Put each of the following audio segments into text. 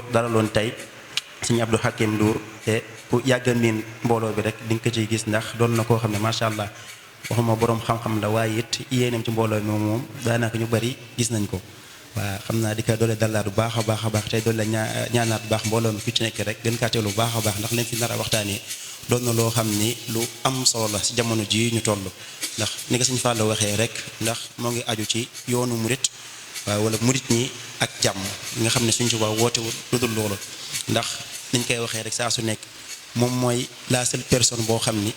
dalaloon tey sëñ Abdou Hakim Ndour te ku yàgg a miin mbooloo bi rek di nga ko ciy gis ndax doon na koo xam ne macha allah waxuma boroom xam-xam la waaye it yéenam ci mbooloo mi moom daanaka ñu bari gis nañ ko. waaw xam naa di ko doole dalaat bu baax a baax a baax tey doole ñaanaat bu baax mbooloo mi ku ci nekk rek gën kaa teewlu bu baax a baax ndax leen fi nar a waxtaanee doon na loo xam ni lu am solo la si jamono ji ñu toll ndax ni ko sëñ Fallou waxee rek ndax moo ngi aju ci yoonu murit waaw wala murit ñi ak jàmm nga xam ne suñ Tuubaa wootewul lu dul loolu ndax niñ koy waxee rek saa su nekk moom mooy la seule personne boo xam ni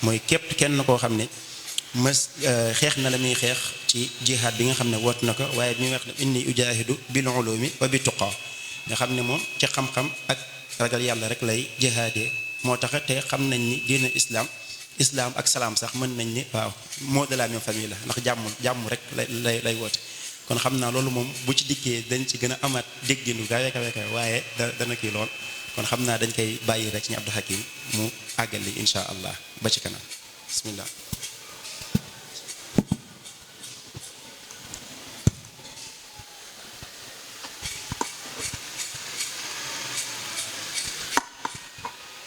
mooy képp kenn koo xam ne mas xeex na la muy xeex ci jihaad bi nga xam ne woot na ko waaye bi muy wax ne inni ujaahidu bil ulumi wa bi tuqaa nga xam ne moom ci xam-xam ak ragal yàlla rek lay jihaadee moo tax te xam nañ ni diina islam ak salaam sax mën nañ ni waaw moo de la même famille la ndax jàmm rek lay woote kon xam naa loolu moom bu ci dikkee dañ ci gën a amaat dégginu gaa kawe waaye dana kii lool kon xam naa dañ koy bàyyi rek ci Abdou Hakim mu àggali insha allah ba ci kanam bismillah.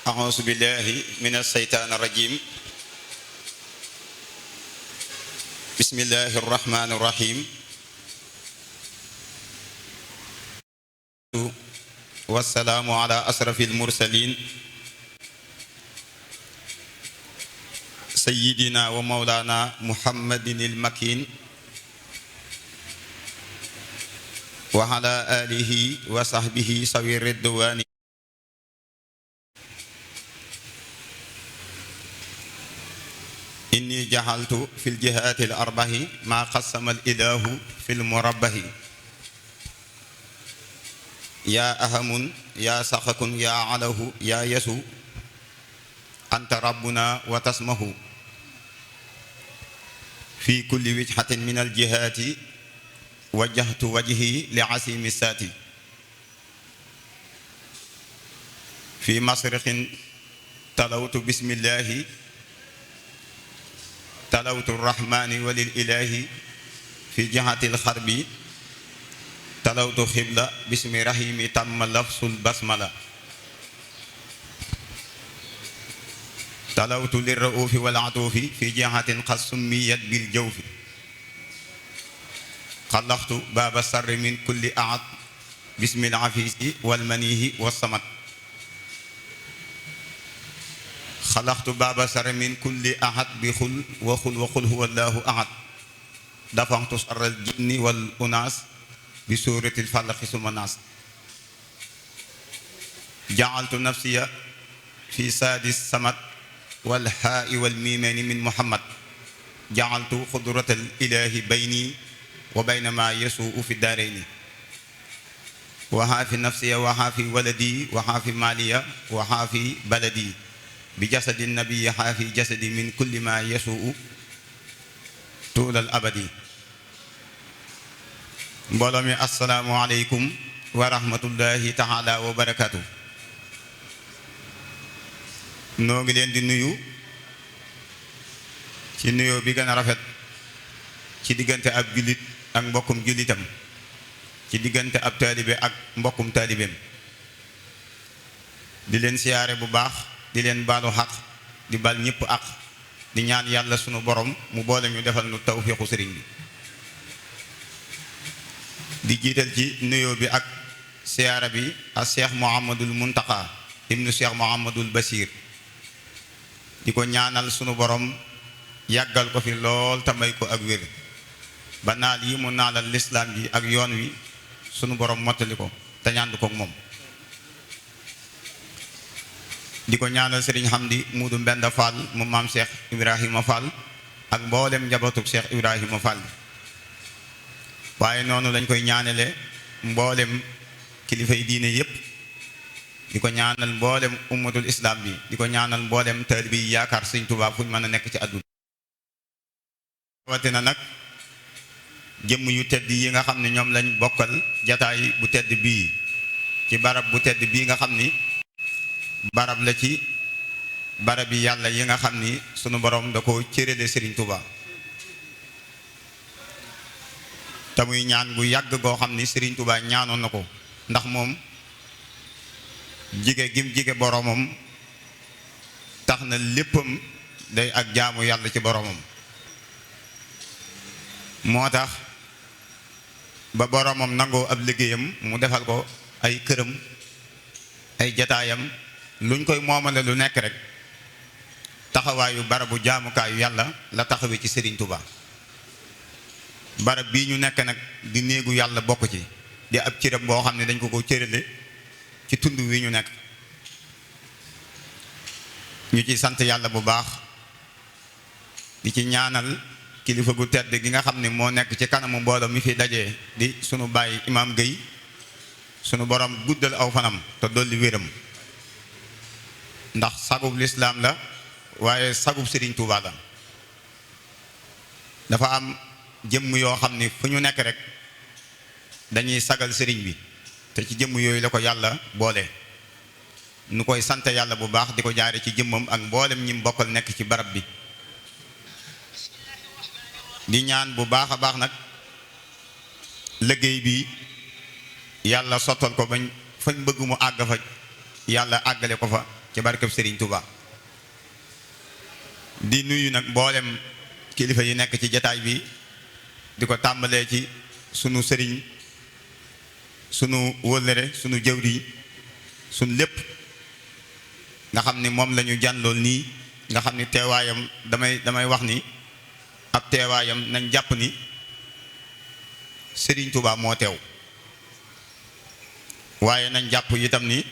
أعوذ بالله من الشيطان الرجيم بسم الله الرحمن الرحيم والسلام على أشرف المرسلين سيدنا ومولانا محمد المكين وعلى آله وصحبه سوي الرضوان إني جعلت في الجهات الأربع ما قسم الإله في المربه يا أهم يا سخك يا عله يا يسوع أنت ربنا وتسمه في كل وجهة من الجهات وجهت وجهي لعسيم السات في مصرخ تلوت بسم الله تلوت الرحمن وللإله في جهة الخرب تلوت خبلة بسم رحيم تم لفظ البسملة تلوت للرؤوف والعطوف في جهة قد سميت بالجوف خلقت باب السر من كل أعد بسم العفيس والمنيه والصمت خلقت باب سر من كل أحد بخل وخل هو الله أحد دفعت شر الجن والأناس بسورة الفلق ثم الناس جعلت نفسي في ساد السمد والحاء والميمين من محمد جعلت قدرة الإله بيني وبين ما يسوء في الدارين وحافي نفسي وحافي ولدي وحافي مالي وحافي بلدي بجسد النبي حافي جسدي من كل ما يسوء طول الأبد مبولمي السلام عليكم ورحمة الله تعالى وبركاته نوغي لين دي نيو ci nuyo bi gëna rafet ci digënté ab julit ak mbokum julitam ci digënté ab talibé ak mbokum talibém di leen siyaare bu baax di leen baalu xaq di bal ñëpp ak di ñaan yàlla sunu borom mu boole ñu defal nu tawfiixu sëriñ bi di jiital ci nuyoo bi ak siyaara bi ak Cheikh Mouhamadul Muntaqa ibnu Cheikh Mouhamadul Basir di ko ñaanal sunu borom yàggal ko fi lool te may ko ak wér ba naal yi mu naalal lislaam ji ak yoon wi sunu borom mottali ko te ñaan ko ak moom di ko ñaanal Serigne Hamdi Muudu Mbenda Fall mu maam Cheikh Ibrahima Fall ak mboolem njabootug Cheikh Ibrahima Fall waaye noonu lañ koy ñaanale mboolem kilifay diine yépp di ko ñaanal mboolem ummatul islam bi di ko ñaanal mboolem taalibe yi yaakaar Sëriñ Tuubaa fu ñu mën a nekk ci àdduna watina nag jëmm yu tedd yi nga xam ne ñoom lañ bokkal jataay bu tedd bii ci barab bu tedd bii nga xam ni barab la ci barab yi yàlla yi nga xam ni sunu borom da ko cërale Serigne Touba te muy ñaan gu yàgg goo xam ni Serigne Touba ñaanoon na ko ndax moom jige gim jige boromam tax na léppam day ak jaamu yàlla ci boromam. moo tax ba boromam nangoo ab liggéeyam mu defal ko ay këram ay jataayam luñ koy moomale lu nekk rek taxawaayu barabu jaamukaayu yàlla la taxawee ci Serigne Touba. barab bii ñu nekk nag di néegu yàlla bokk ci di ab cëram boo xam ne dañ ko cërale ci tund wi ñu nekk. ñu ci sant yàlla bu baax di ci ñaanal kilifa gu tedd gi nga xam ne moo nekk ci kanamu mbooloo mi fi dajee di sunu baay Imaam Gueye sunu borom guddal aw fanam te dolli wéram ndax sagub lislaam la waaye sagub Serigne Touba la. dafa am jëmm yoo xam ni fu ñu nekk rek dañuy sagal sëriñ bi te ci jëmm yooyu la ko yàlla boole. nu koy sant yàlla bu baax di ko jaare ci jëmmam ak mboolem ñi bokkal nekk ci barab bi. di ñaan bu baax a baax nag liggéey bi yàlla sottal ko bañ fañ bëgg mu àgg fa yàlla àggale ko fa ci barkeb Serigne Touba. di nuyu nag mboolem kilifa yi nekk ci jataay bi di ko tàmbalee ci sunu sëriñ sunu wëllëre sunu jëwri sunu lépp nga xam ni moom la ñu jànlool nii nga xam ni teewaayam damay wax ni ab teewaayam nañ jàpp ni Serigne Touba moo teew waaye nañ jàpp itam ni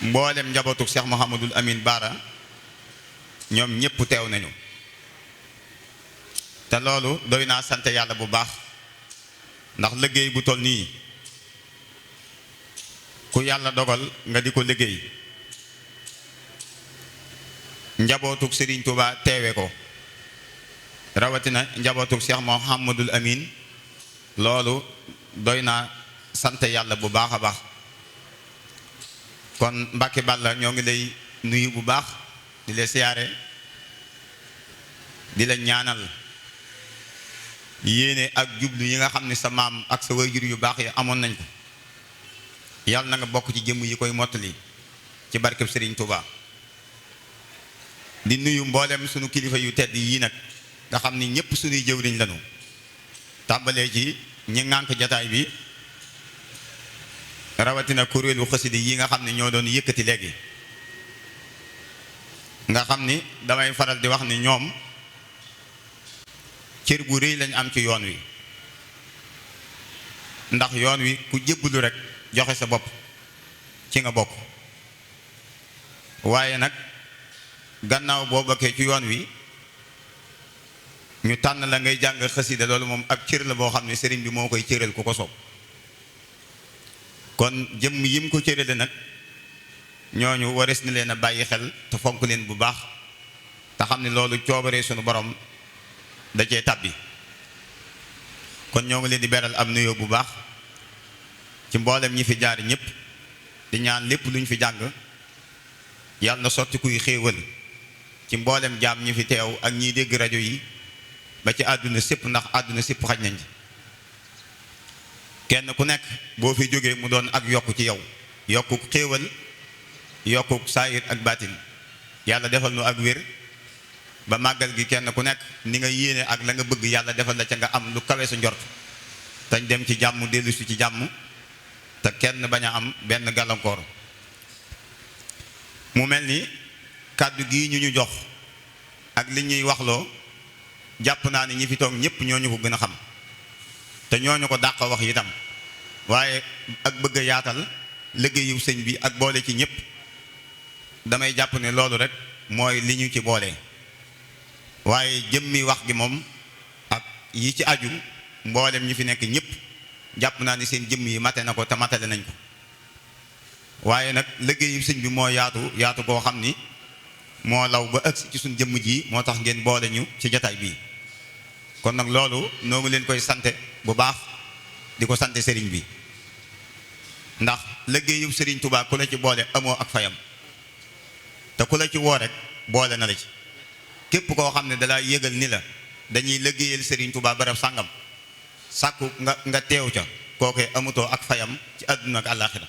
mboolem njabootu Cheikh Mouhamadul Amin Baara ñoom ñépp teew nañu te loolu doy naa sant yàlla bu baax ndax liggéey bu toll nii ku yàlla dogal nga di ko liggéey njabootuk Serigne Touba teewe ko rawatina njabootuk Cheikh Mouhamadul Amin loolu doy naa sant yàlla bu baax a baax. kon Mbacke Balla ñoo ngi lay nuyu bu baax di la siyaare di la ñaanal yéene ak jublu yi nga xam ne sa maam ak sa waajur yu baax yi amoon nañ ko yàlla na nga bokk ci jëmm yi koy mottali ci barkeb Serigne Touba. di nuyu mboolem sunu kilifa yu tedd yii nag nga xam ni ñëpp sunuy jëwriñ lañu tàmbalee ci ñi ŋànk jataay bi rawatina kuréelu xasida yi nga xam ne ñoo doon yëkkati léegi nga xam ni damay faral di wax ni ñoom cër bu rëy lañ am ci yoon wi ndax yoon wi ku jébbalu rek joxe sa bopp ci nga bokk waaye nag gannaaw boo bokkee ci yoon wi ñu tànn la ngay jàng xasida loolu moom ab cër la boo xam ne sëriñ bi moo koy cëral ku ko soob kon jëmm yim ko cërale nag ñooñu warees na leen a bàyyi xel te fonk leen bu baax te xam ne loolu coobaree sunu borom da cee tàbbi kon ñoo ngi leen di beral am nuyoo bu baax ci mboolem ñi fi jaar ñëpp di ñaan lépp luñ fi jàng yàlla na sotti kuy xéewal ci mboolem jaam ñi fi teew ak ñiy dégg rajo yi ba ci àdduna sépp ndax àdduna sépp xaj nañ ci kenn ku nekk boo fi jógee mu doon ak yokk ci yow yokku xéewal yokku saayir ak baatin yàlla defal nu ak wér ba màggal gi kenn ku nekk ni nga yéene ak la nga bëgg yàlla defal la ca nga am lu kawe sa njort tañ dem ci jàmm dellusi ci jàmm te kenn bañ a am benn gàllankoor. mu mel ni kàddu gii ñu jox ak li ñuy waxloo jàpp naa ni ñi fi toog ñëpp ñoo ñu ko gën a xam te ñooñu ko dàq wax itam waaye ak bëgg a yaatal liggéeyu sëñ bi ak boole ci ñëpp damay jàpp ne loolu rek mooy li ñu ci boole waaye jëmmi wax gi moom ak yi ci aju mboolem ñi fi nekk ñëpp jàpp naa ni seen jëmm yi mate na ko te matale nañ ko waaye nag liggéeyu sëñ bi moo yaatu koo xam ni moo law ba agsi ci suñ jëmm ji moo tax ngeen boole ñu ci jataay bii kon nag loolu noo ngi leen koy sante bu baax di ko sante sëriñ bi ndax liggéeyu sëriñ Touba ku la ci boole amoo ak fayam te ku la ci woo rek boole na la ci képp koo xam ne dalaa yëgal ni la dañuy liggéeyal sëriñ Touba barab sàngam sàkku nga teew ca kookee amutoo ak fayam ci àdduna ak àllaaxira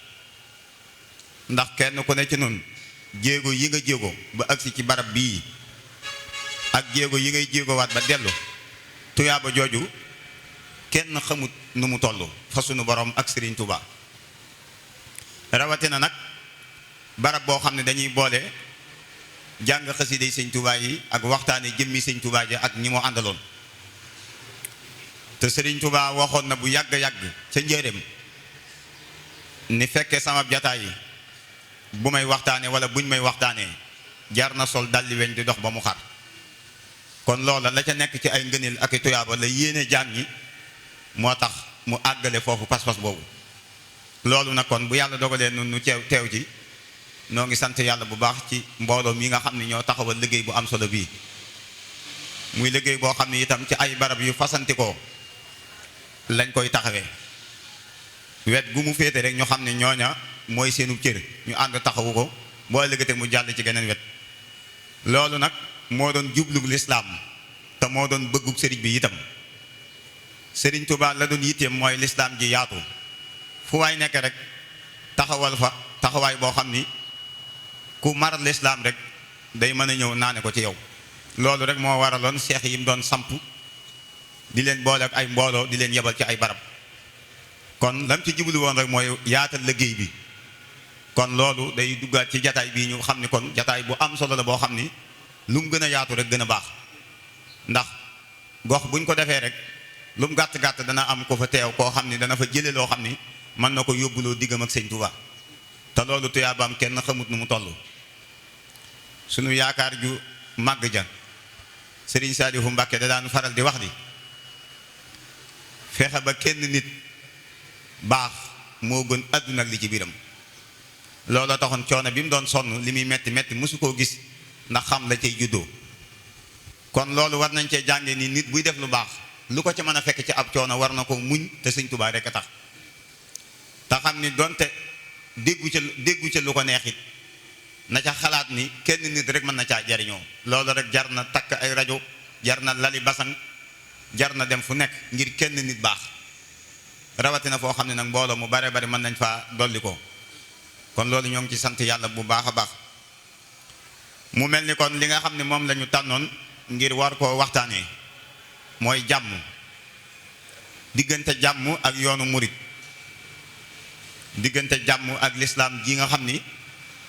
ndax kenn ku ne ci nun jéego yi nga jéego ba agsi ci barab bii ak jéego yi ngay jéegowaat ba dellu tuyaaba jooju kenn xamut nu mu toll fa sunu borom ak Serigne Touba rawatina nag barab boo xam ne dañuy boole jàng xasida Sëñ Touba yi ak waxtaane jëmmi Sëñ Touba ji ak ñi mu àndaloon te Serigne Touba waxoon na bu yàgg-yàgg ca njëreem ni fekke sama jataay yi bu may waxtaane wala buñ may waxtaanee jar na sol dalli weñ di dox ba mu xar kon loola la ca nekk ci ay ngëneel ak i tuyaaba la yéene jaam ñi moo tax mu àggale foofu pas-pas boobu loolu nag kon bu yàlla dogalee nun nu teew ci noo ngi sant yàlla bu baax ci mbooloo mi nga xam ne ñoo taxawal liggéey bu am solo bii muy liggéey boo xam ne itam ci ay barab yu fasantikoo lañ koy taxawee wet gu mu féete rek ñu xam ne ñooña mooy seenu cër ñu ànd taxawu ko boo ëllëgatee mu jàll ci geneen wet loolu nag moo doon jublug lislaam te moo doon bëggug sëriñ bi itam Sëriñ Tuubaa la doon yitteem mooy lislaam ji yaatu fu waay nekk rek taxawal fa taxawaay boo xam ni ku mar lislaam rek day mën a ñëw naane ko ci yow loolu rek moo waraloon seex yi mu doon samp di leen boole ak ay mbooloo di leen yebal ci ay barab kon lam ci jublu woon rek mooy yaatal liggéey bi kon loolu day duggaat ci jataay bii ñu xam ni kon jataay bu am solo la boo xam ni lu mu gën a yaatu rek gën a baax ndax gox buñ ko defee rek lu mu gàtt-gàtt dana am ko fa teew koo xam ni dana fa jële loo xam ni mën na ko yóbbuloo diggam ak Sëñ Tuubaa te loolu tuyaabaam kenn xamut nu mu toll sunu yaakaar ju màgg ja Sëriñ Saalihu Mbàkke da daan faral di wax di fexe ba kenn nit baax moo gën àdduna ak li ci biiram looloo taxoon coono bi mu doon sonn li muy metti metti mosu koo gis ndax xam la cay juddoo kon loolu war nañ cee jànge ni nit buy def lu baax lu ko ci mën a fekk ci ab coono war na ko muñ te Sëñ Tuubaa rek a tax te xam ni donte déggu ca lu ko neexit na ca xalaat ni kenn nit rek mën na caa jariñoo loolu rek jar na takk ay rajo jar na lali basang jar na dem fu nekk ngir kenn nit baax rawatina foo xam ne nag mbooloo mu bare bari mën nañ faa dolli ko kon loolu ñoo ngi ci sant yàlla bu baax a baax mu mel ni kon li nga xam ne moom la ñu tànnoon ngir war koo waxtaanee mooy jàmm diggante jàmm ak yoonu murit diggante jàmm ak lislaam ji nga xam ni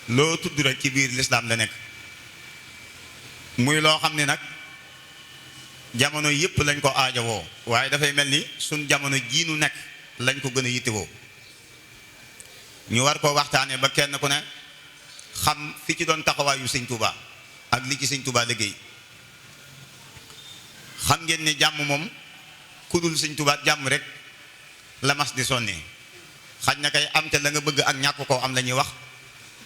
loo tudd rek ci biir lislaam la nekk muy loo xam ni nag jamono yëpp lañ ko aajowoo waaye dafay mel ni suñ jamono jii nu nekk lañ ko gën a yittewoo ñu war koo waxtaanee ba kenn ku ne xam fi ci doon taxawaayu Sëñ Tuubaa ak li ci Sëñ Tuubaa liggéey xam ngeen ne jàmm moom ku dul Sëñ Tuubaa jàmm rek la mas di sonnee xaj na kay am te la nga bëgg ak ñàkk koo am la ñuy wax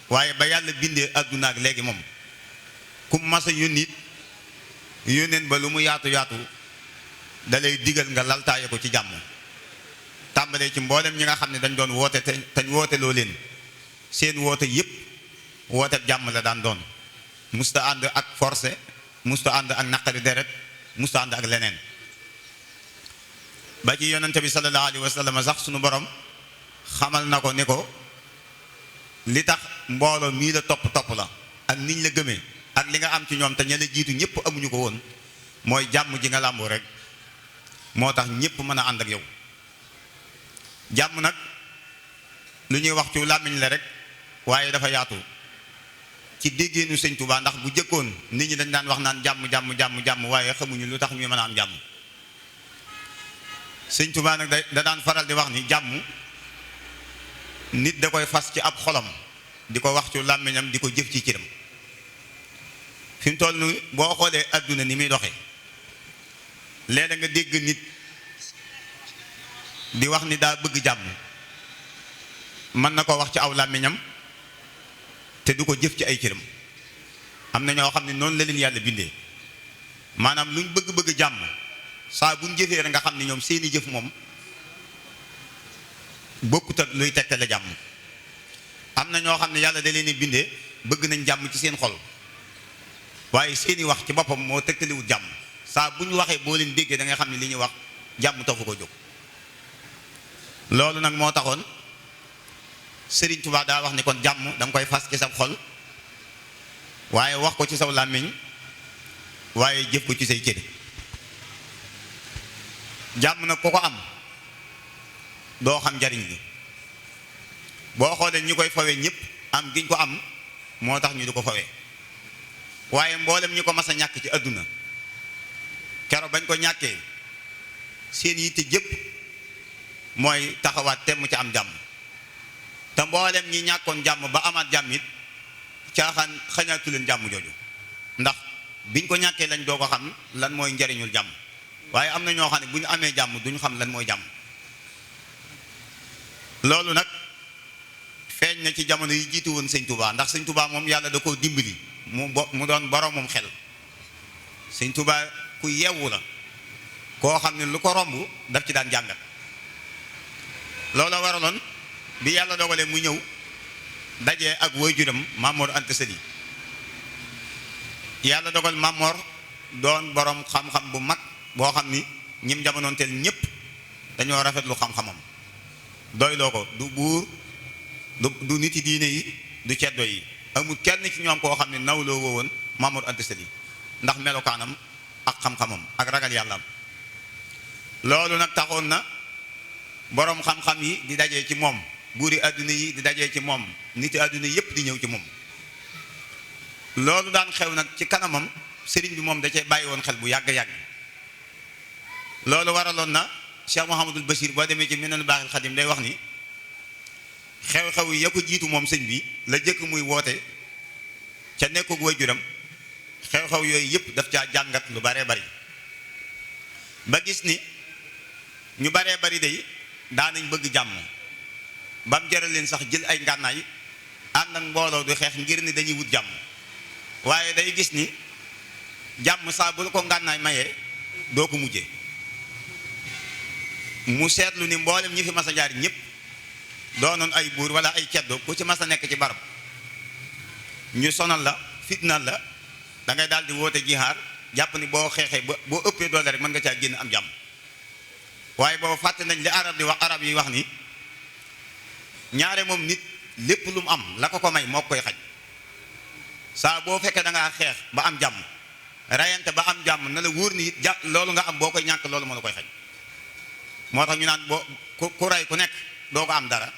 waaye ba yàlla bindee àdduna ak léegi moom ku mas a yónni yónneen ba lu mu yaatu yaatu da lay digal nga laltaaye ko ci jàmm tàmbalee ci mboolem ñi nga xam ne dañ doon woote te woote loo leen seen woote yépp woote jàmm la daan doon musta ànd ak forcé musta ànd ak naqari deret musta ànd ak leneen ba ci yonente bi sallallahu alayhi wa sallam sax sunu borom xamal na ko ni ko li tax mbooloo mii la topp la ak niñ la gëmee ak li nga am ci ñoom te ña la jiitu ñëpp amuñu ko woon mooy jàmm ji nga làmboo rek moo tax ñëpp mën a ànd ak yow jàmm nag lu ñuy wax ci làmmiñ la rek waaye dafa yaatu ci déggeenu Sëñ Tuubaa ndax bu jëkkoon nit ñi dañ daan wax naan jàmm waaye xamuñu lu tax ñuy mën a am jàmm Sëñ Tuubaa nag da daan faral di wax ni jàmm nit da koy fas ci ab xolam di ko wax ci làmmiñam di ko jëf ci cëram fi mu toll nii boo xoolee adduna ni muy doxee léeg-léeg nga dégg nit di wax ni daa bëgg jàmm mën na ko wax ci aw làmmiñam te du ko jëf ci ay cëram am na ñoo xam ne noonu la leen yàlla bindee maanaam luñ bëgg-bëgg jàmm saa buñ jëfee rek nga xam ne ñoom seeni jëf moom bokkut ak luy tegtale jàmm am na ñoo xam ne yàlla da leen di bindee bëgg nañ jàmm ci seen xol waaye seeni wax ci boppam moo tegtaliwut jàmm saa bu ñu waxee boo leen déggee da nga xam ne li ñuy wax jàmm taxu ko jóg loolu nag moo taxoon Sëriñ Tuubaa daa wax ni kon jàmm da nga koy fas ci sa xol waaye wax ko ci saw làmmiñ waaye jëf ko ci say cër. jàmm nag ku ko am doo xam njariñ li boo xoolee ñi koy fawee ñëpp am giñ ko am moo tax ñu di ko fawee waaye mboolem ñi ko mas a ñàkk ci àdduna keroog bañ ko ñàkkee seen yitte jëpp mooy taxawaat temm ci am jàmm te mboolem ñi ñàkkoon jàmm ba amaat jàmm it caaxaan xañaatu leen jàmm jooju ndax biñ ko ñàkkee lañ doo ko xam lan mooy njariñul jàmm waaye am na ñoo xam ne bu ñu amee jàmm duñu xam lan mooy jàmm. loolu nag feeñ na ci jamono yi jiitu woon sëñ Touba ndax sëñ Touba moom yàlla da koo dimbali mu doon boromum xel. sëñ Touba ku yeewu la koo xam ne lu ko romb daf ci daan jàngat. loola waraloon bi yàlla dogalee mu ñëw dajee ak waajuram Mamor Anta Sali yàlla dogal Mamor doon borom xam-xam bu mag boo xam ni ñim jamonoonteel ñépp dañoo rafetlu xam-xamam doyloo ko du buur du niti diine yi du ceddo yi amul kenn ci ñoom koo xam ne nawloo woowoon Mamor Anta Sali ndax melokaanam ak xam-xamam ak ragal yàllaam. loolu nag taxoon na boroom xam-xam yi di dajee ci moom buuri àdduna yi di dajee ci moom niti àdduna yépp di ñëw ci moom. loolu daan xew nag ci kanamam sëriñ bi moom da cee bàyyi woon xel bu yàgg-yàgg. loolu waraloon na Cheikh Mouhamadul Bachir boo demee ci Minanul Baaxil Xadim day wax ni xew-xew yi ya ko jiitu moom sëñ bi la jëkk muy woote ca nekkug waajuram xew-xew yooyu yëpp daf caa jàngat lu baree bari ba gis ni ñu baree bari day daanañ bëgg jàmm bam jaral leen sax jël ay ngànnaay ànd ak mbooloo du xeex ngir ni dañuy wut jàmm waaye day gis ni jàmm saa bu la ko ngànnaay mayee doo ko mujjee mu seetlu ni mboolem ñi fi mas a jaar ñëpp doonoon ay buur wala ay ceddo ku ci mas a nekk ci barab ñu sonal la fitnaal la da ngay daal di woote jihaar jàpp ni boo xeexee ba boo ëppee doole rek mën nga caa génn am jàmm waaye booba fàtte nañ li arab yi wax ni ñaare moom nit lépp lu mu am la ko may moo koy xaj saa boo fekkee da ngaa xeex ba am jàmm rayante ba am jàmm na la wóor ni it loolu nga am boo koy ñàkk loolu moo la koy xaj moo tax ñu naan boo ku rey ku nekk doo ko am dara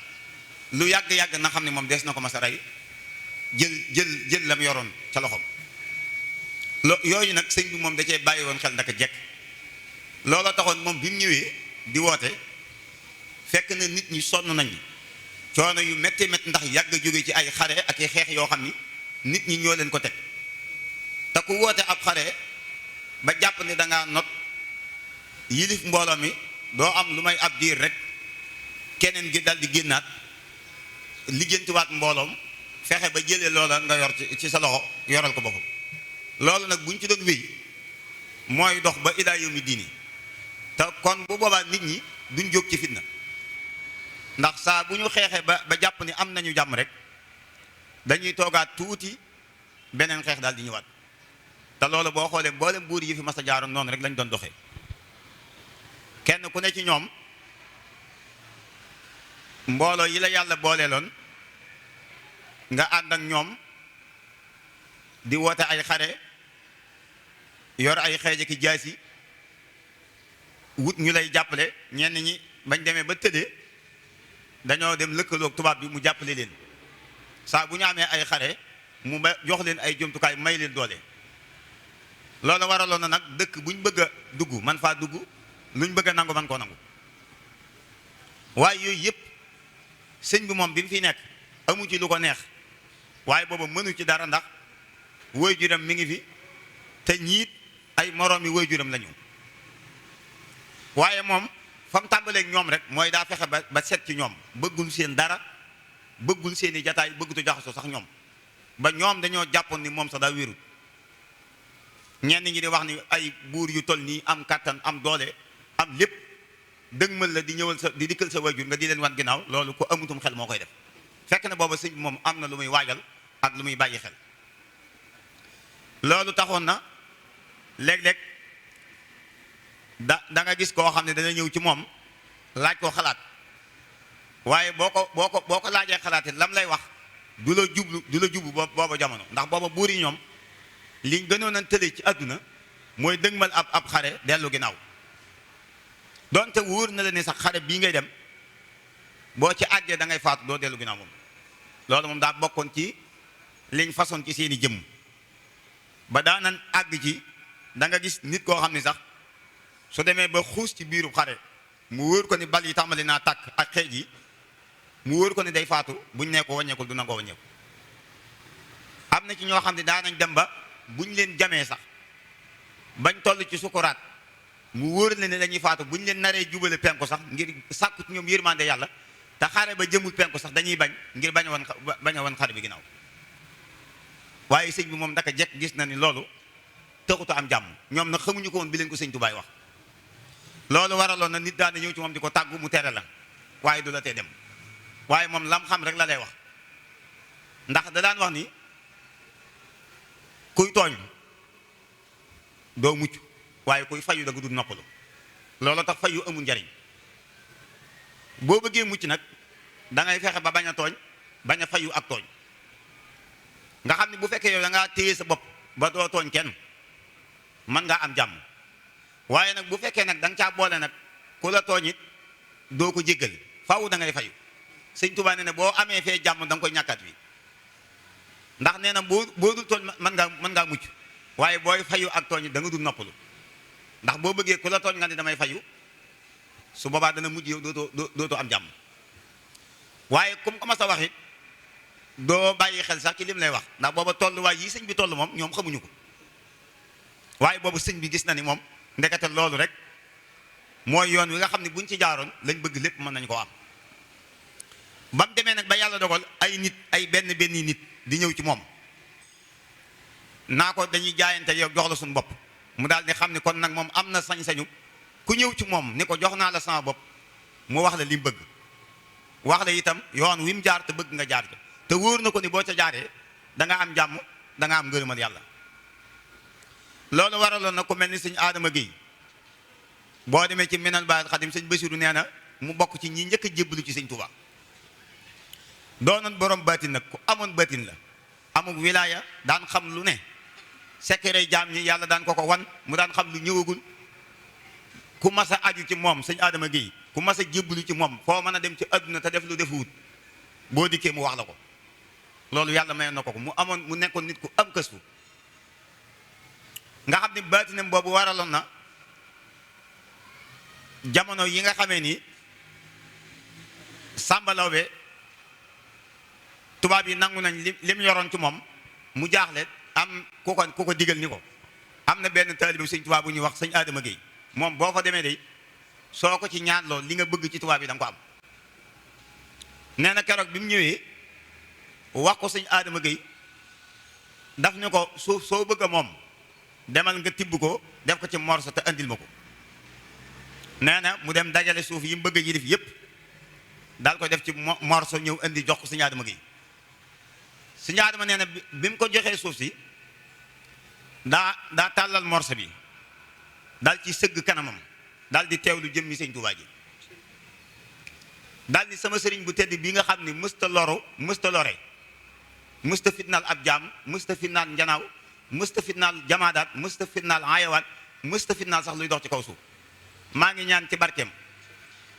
lu yàgg-yàgg na xam ne moom des na ko mas a rey jël lam yoroon ca loxoom yooyu nag sëñ bi moom da cee bàyyi woon xel ndaka jekk looloo taxoon moom bi mu ñëwee di woote fekk na nit ñi sonn nañ coono yu métti métti ndax yàgg jóge ci ay xare ak i xeex yoo xam ni nit ñi ñoo leen ko teg te ku woote ab xare ba jàpp ne dangaa not yilif mbooloo mi doo am lu may ab diir rek keneen gi dal di génnaat lijjantiwaat mbooloom fexe ba jëlee loola nga yor ci sa loxo yoral ko boppam loolu nag bu ñu ci doon wéy mooy dox ba ilaa yawmi diini te kon bu boobaa nit ñi duñ jóg ci fitna ndax saa bu ñu xeexee ba jàpp ni am nañu jàmm rek dañuy toogaat tuuti beneen xeex daal di ñëwaat te loolu boo xoolee mboolem buur yi fi mas a jaaroon noonu rek lañ doon doxee kenn ku ne ci ñoom mbooloo yi la yàlla booleeloon nga ànd ak ñoom di woote ay xare yor ay xeeje ki jaasi wut ñu lay jàppale ñenn ñi bañ demee ba tëddee dañoo dem lëkkaloog tubaab bi mu jàppale leen saa bu ñu amee ay xare mu jox leen ay jumtukaay may leen doole loolu waraloon na nag dëkk bu ñu bëgg a dugg man faa dugg lu ñu bëgg a nangu man koo nangu waaye yooyu yëpp sëñ bi moom bi mu fi nekk amu ci lu ko neex waaye booba mënu ci dara ndax waajuram mi ngi fi te ñiit ay moroomi waajuram lañu waaye moom fa mu tàmbaleeg ñoom rek mooy daa fexe ba set ci ñoom bëggul seen dara bëggul seeni jataay bëggutu jaxasoo sax ñoom ba ñoom dañoo jàppoon ni moom sax daa wérul ñenn ñi di wax ni ay buur yu toll nii am kàttan am doole am lépp dëgmal la di ñëwal sa di dikkal sa waajur nga di leen wan ginnaaw loolu ko amutum xel moo koy def fekk na booba sëñ bi moom am na lu muy waajal ak lu muy bàyyi xel loolu taxoon na léeg-léeg da nga gis koo xam ne dana ñëw ci moom laaj ko xalaat waaye boo ko laajee xalaat it lam lay wax du la jublu booba jamono, ndax booba buur yi ñoom liñ gënoon a tële ci àdduna mooy dëgmal ab xare dellu ginnaaw. donte wóor na la ne sax xare bii ngay dem boo ci àggee da ngay faatu doo dellu ginnaaw moom. loolu moom daa bokkoon ci liñ façon ci seeni jëmm ba daanan àgg ci da nga gis nit koo xam ne sax su demee ba xuus ci biiru xare mu wóor ko ni bal yi tàmbali naa tàkk ak xeej yi mu wóor ko ni day faatu buñ nee ko wàññeekul du nangoo wàññeeku. am na ci ñoo xam ne daanañ dem ba buñ leen jamee sax bañ toll ci sukuraat mu wóor leen ne dañuy faatu buñ leen naree jubale penku sax ngir sàkku ci ñoom yërmande yàlla te xare ba jëmul penku sax dañuy bañ ngir bañ a wan xare bi ginnaaw. waaye sëñ bi moom ndaka jekk gis na ni loolu taxutu am jàmm, ñoom nag xamuñu ko woon bi leen ko sëñ Tubaay wax. loolu waraloon na nit daan na ñëw ci moom di ko tàggu mu tere la waaye du la tee dem, waaye moom lam xam rek la lay wax. ndax da daan wax ni kuy tooñ doo mucc waaye kuy fayu da nga dul noppalu. loolu tax fayu amul njariñ. boo bëggee mucc nag da ngay fexe ba bañ a tooñ, bañ a fayu ak tooñ. nga xam ne bu fekkee yow da ngaa téye sa bopp ba doo tooñ kenn mën ngaa am jàmm. waaye nag bu fekkee nag da nga caa boole nag ku la tooñ it doo ko jéggal faaw da ngay fayu. sëñ Tuubaa nee na boo amee fee jàmm da nga koy ñàkkaat wi, ndax nee na boo dul tooñ mën ngaa mucc waaye booy fayu ak tooñ da nga dul noppalu. ndax boo bëggee ku la tooñ nga ne damay fayu su boobaa dana mujj yow dootoo am jàmm. waaye comme ko ma sa wax it doo bàyyi xel sax ci lim lay wax, ndax booba tolluwaay yi sëñ bi toll moom ñoom xamuñu ko. waaye boobu sëñ bi gis na ni moom ndekete loolu rek mooy yoon wi nga xam ne buñ ci jaaroon lañ bëgg lépp mën nañ koo am. ba mu demee nag ba yàlla dogal ay benn nit di ñëw ci moom naa ko dañuy jaayante yow jox la suñu bopp, mu daal di xam ne kon nag moom am na sañ-sañu ku ñëw ci moom ni ko jox naa la sama bopp mu wax la li mu bëgg, wax la itam yoon wi mu jaar te bëgg nga jaar ca te wóor na ko ni boo ca jaaree da nga am jàmm da nga am ngërëmal yàlla. loolu waraloon na ku mel ni sëñ Adama Guèye boo demee ci Minanul Baaqil Xadim sëñ Basiru nee na mu bokk ci ñi njëkk a jébbalu ci sëñ Tuubaa. doonoon borom baatin nag ku amoon baatin la, amul wilaaya, daan xam lu ne secret jaam ñi yàlla daan ko wan mu daan xam lu ñëwagul. ku mas a aju ci moom sëñ Adama Guèye ku mas a jébbalu ci moom foo mën a dem ci àdduna te def lu defuwut boo dikkee mu wax la ko. loolu yàlla mayoon na ko mu nekkoon nit ku am këstu nga xam ne baatinam boobu waraloon na jamono yi nga xamee ni Sàmba Lawbe tubaab yi nangu nañ lim yoroon ci moom mu jaaxle am ku ko digal ni ko am na benn taalibu sëñ tubaab bu ñuy wax sëñ Adama Guèye moom boo fa demee day soo ko ci ñaan lool li nga bëgg ci tubaab yi da nga ko am. nee na keroog bi mu ñëwee wax ko sëñ Adama Guèye daf ne ko suuf soo bëgg a moom demal nga tibb ko def ko ci morso te andil ma ko. nee na mu dem dajale suuf yi mu bëgg a yilif yépp daal ko def ci morso ñëw indi jox ko sëñ Adama Guèye. sëñ Adama nee na bi mu ko joxee suuf si daa tàllal morso bi daal ci sëgg kanamam daal di teewlu jëmmi sëñ Tuubaa ji daal di sama sëriñ bu tedd bi nga xam ni mësta loru mësta lore mësta fitnaal ab jaam mësta fitnaal njanaaw mësta fitnaal jamaadaat mësta fitnaal ayawaat mësta fitnaal sax luy dox ci kaw suuf maa ngi ñaan ci barkeem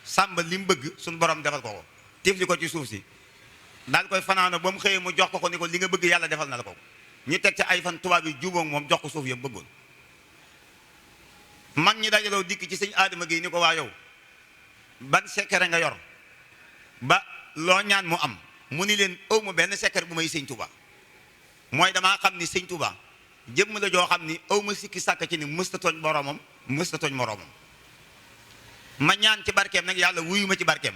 sàmba li mu bëgg suñu borom defal ko ko tifli ko ci suuf si daal koy fanaano ba mu xëyee mu jox ko ni ko li nga bëgg yàlla defal na la ko ñu teg ca ay fan tubaab yi jubóog moom jox ko suuf yëpp bëggoon. mag ñi dajaloo dikk ci sëñ Adama Guèye ni ko waa yow ban secret nga yor ba loo ñaan mu am mu ni leen aw ma benn secret bu may sëñ Touba mooy damaa xam ni sëñ Touba jëmm la joo xam ni aw ma sikki sàkk ci ni mësta tooñ boromam mësta tooñ moroomam ma ñaan ci barkeem nag yàlla wuyu ma ci barkeem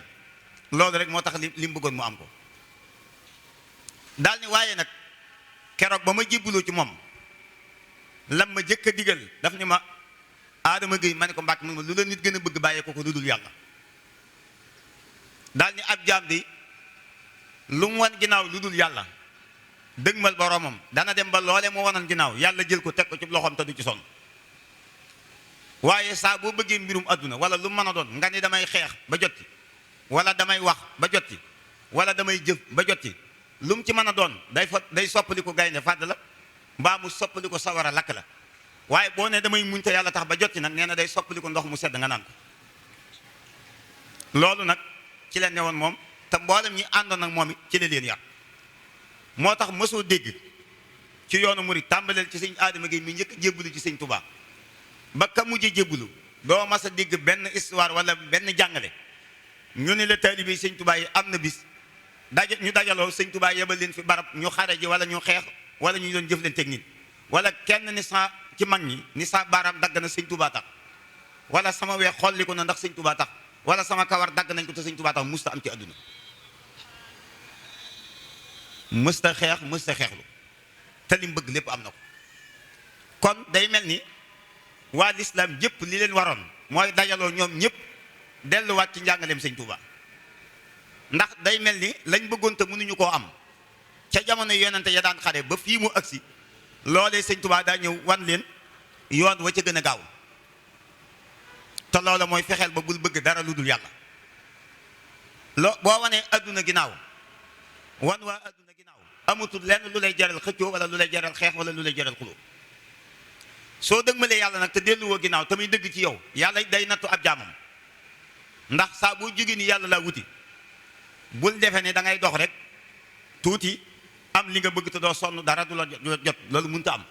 loolu rek moo tax li mu bëggoon mu am ko. daal ni waaye nag keroog ba ma jébbaloo ci moom lam ma jëkk a digal daf ni ma Adama Guèye ma ne ko Mbàkke mu ma lu la nit gën a bëgg bàyyee ko lu dul yàlla. daal ni ab jaam di lu mu wan ginnaaw lu dul yàlla dëgmal boromam dana dem ba loole mu wanan ginnaaw yàlla jël ko teg ko ci loxoom te du ci sonn. waaye saa boo bëggee mbirum àdduna wala lu mën a doon nga ni damay xeex ba jot wala damay wax ba jot ci wala damay jëf ba jot ci lu mu ci mën a doon day soppali ko gaynde fàdd la mbaa mu soppali ko sawara lakk la waaye boo ne damay muñ te yàlla tax ba jot ci nag nee na day soppali ko ndox mu sedd nga naan ko loolu nag ci la newoon moom te mboolem ñi àndoon nag moom it ci la leen yar moo tax mosoo dégg ci yoonu murid tàmbaleel ci sëñ Adama Gueye mi njëkk jébbulu ci sëñ Touba ba ka mujj jébbulu doo mas a dégg benn histoire wala benn jàngale ñu ne la taalibe sëñ Touba yi am na bis ñu dajaloo sëñ Touba yebal leen fi barab ñu xare ji wala ñu xeex wala ñu doon jëf leen technique wala kenn ni sa ci mag ñi ni sa baaraam dagg na sëñ Touba tax wala sama weex xolli ko na ndax sëñ Touba tax wala sama kawar dagg nañ ko te sëñ Touba tax musta am ci àdduna mësta xeex mësta xeexlu te lim bëgg lépp am na ko kon day mel ni waa lislaam jëpp li leen waroon mooy dajaloo ñoom ñëpp delluwaat ci njàngaleem sëñ Touba ndax day mel ni lañ bëggoon te mënuñu koo am ca jamono yonente ya daan xare ba fii mu agsi loolee sëñ Touba daa ñëw wan leen yoon wa ca gën a gaaw te loola mooy fexeel ba bul bëgg dara lu dul yàlla boo wanee adduna ginnaaw wan waa adduna ginnaaw amatul lenn lu lay jaral xëccoo wala lu lay jaral xeex wala lu lay jaral xuloo soo dëgmalee yàlla nag te delluwoo ginnaaw te muy dëgg ci yow yàlla day nattu ab jaamam ndax saa boo jógee ni yàlla laa wuti bul defe ne da ngay dox rek tuuti am li nga bëgg te doo sonn dara du la jot loolu mënta am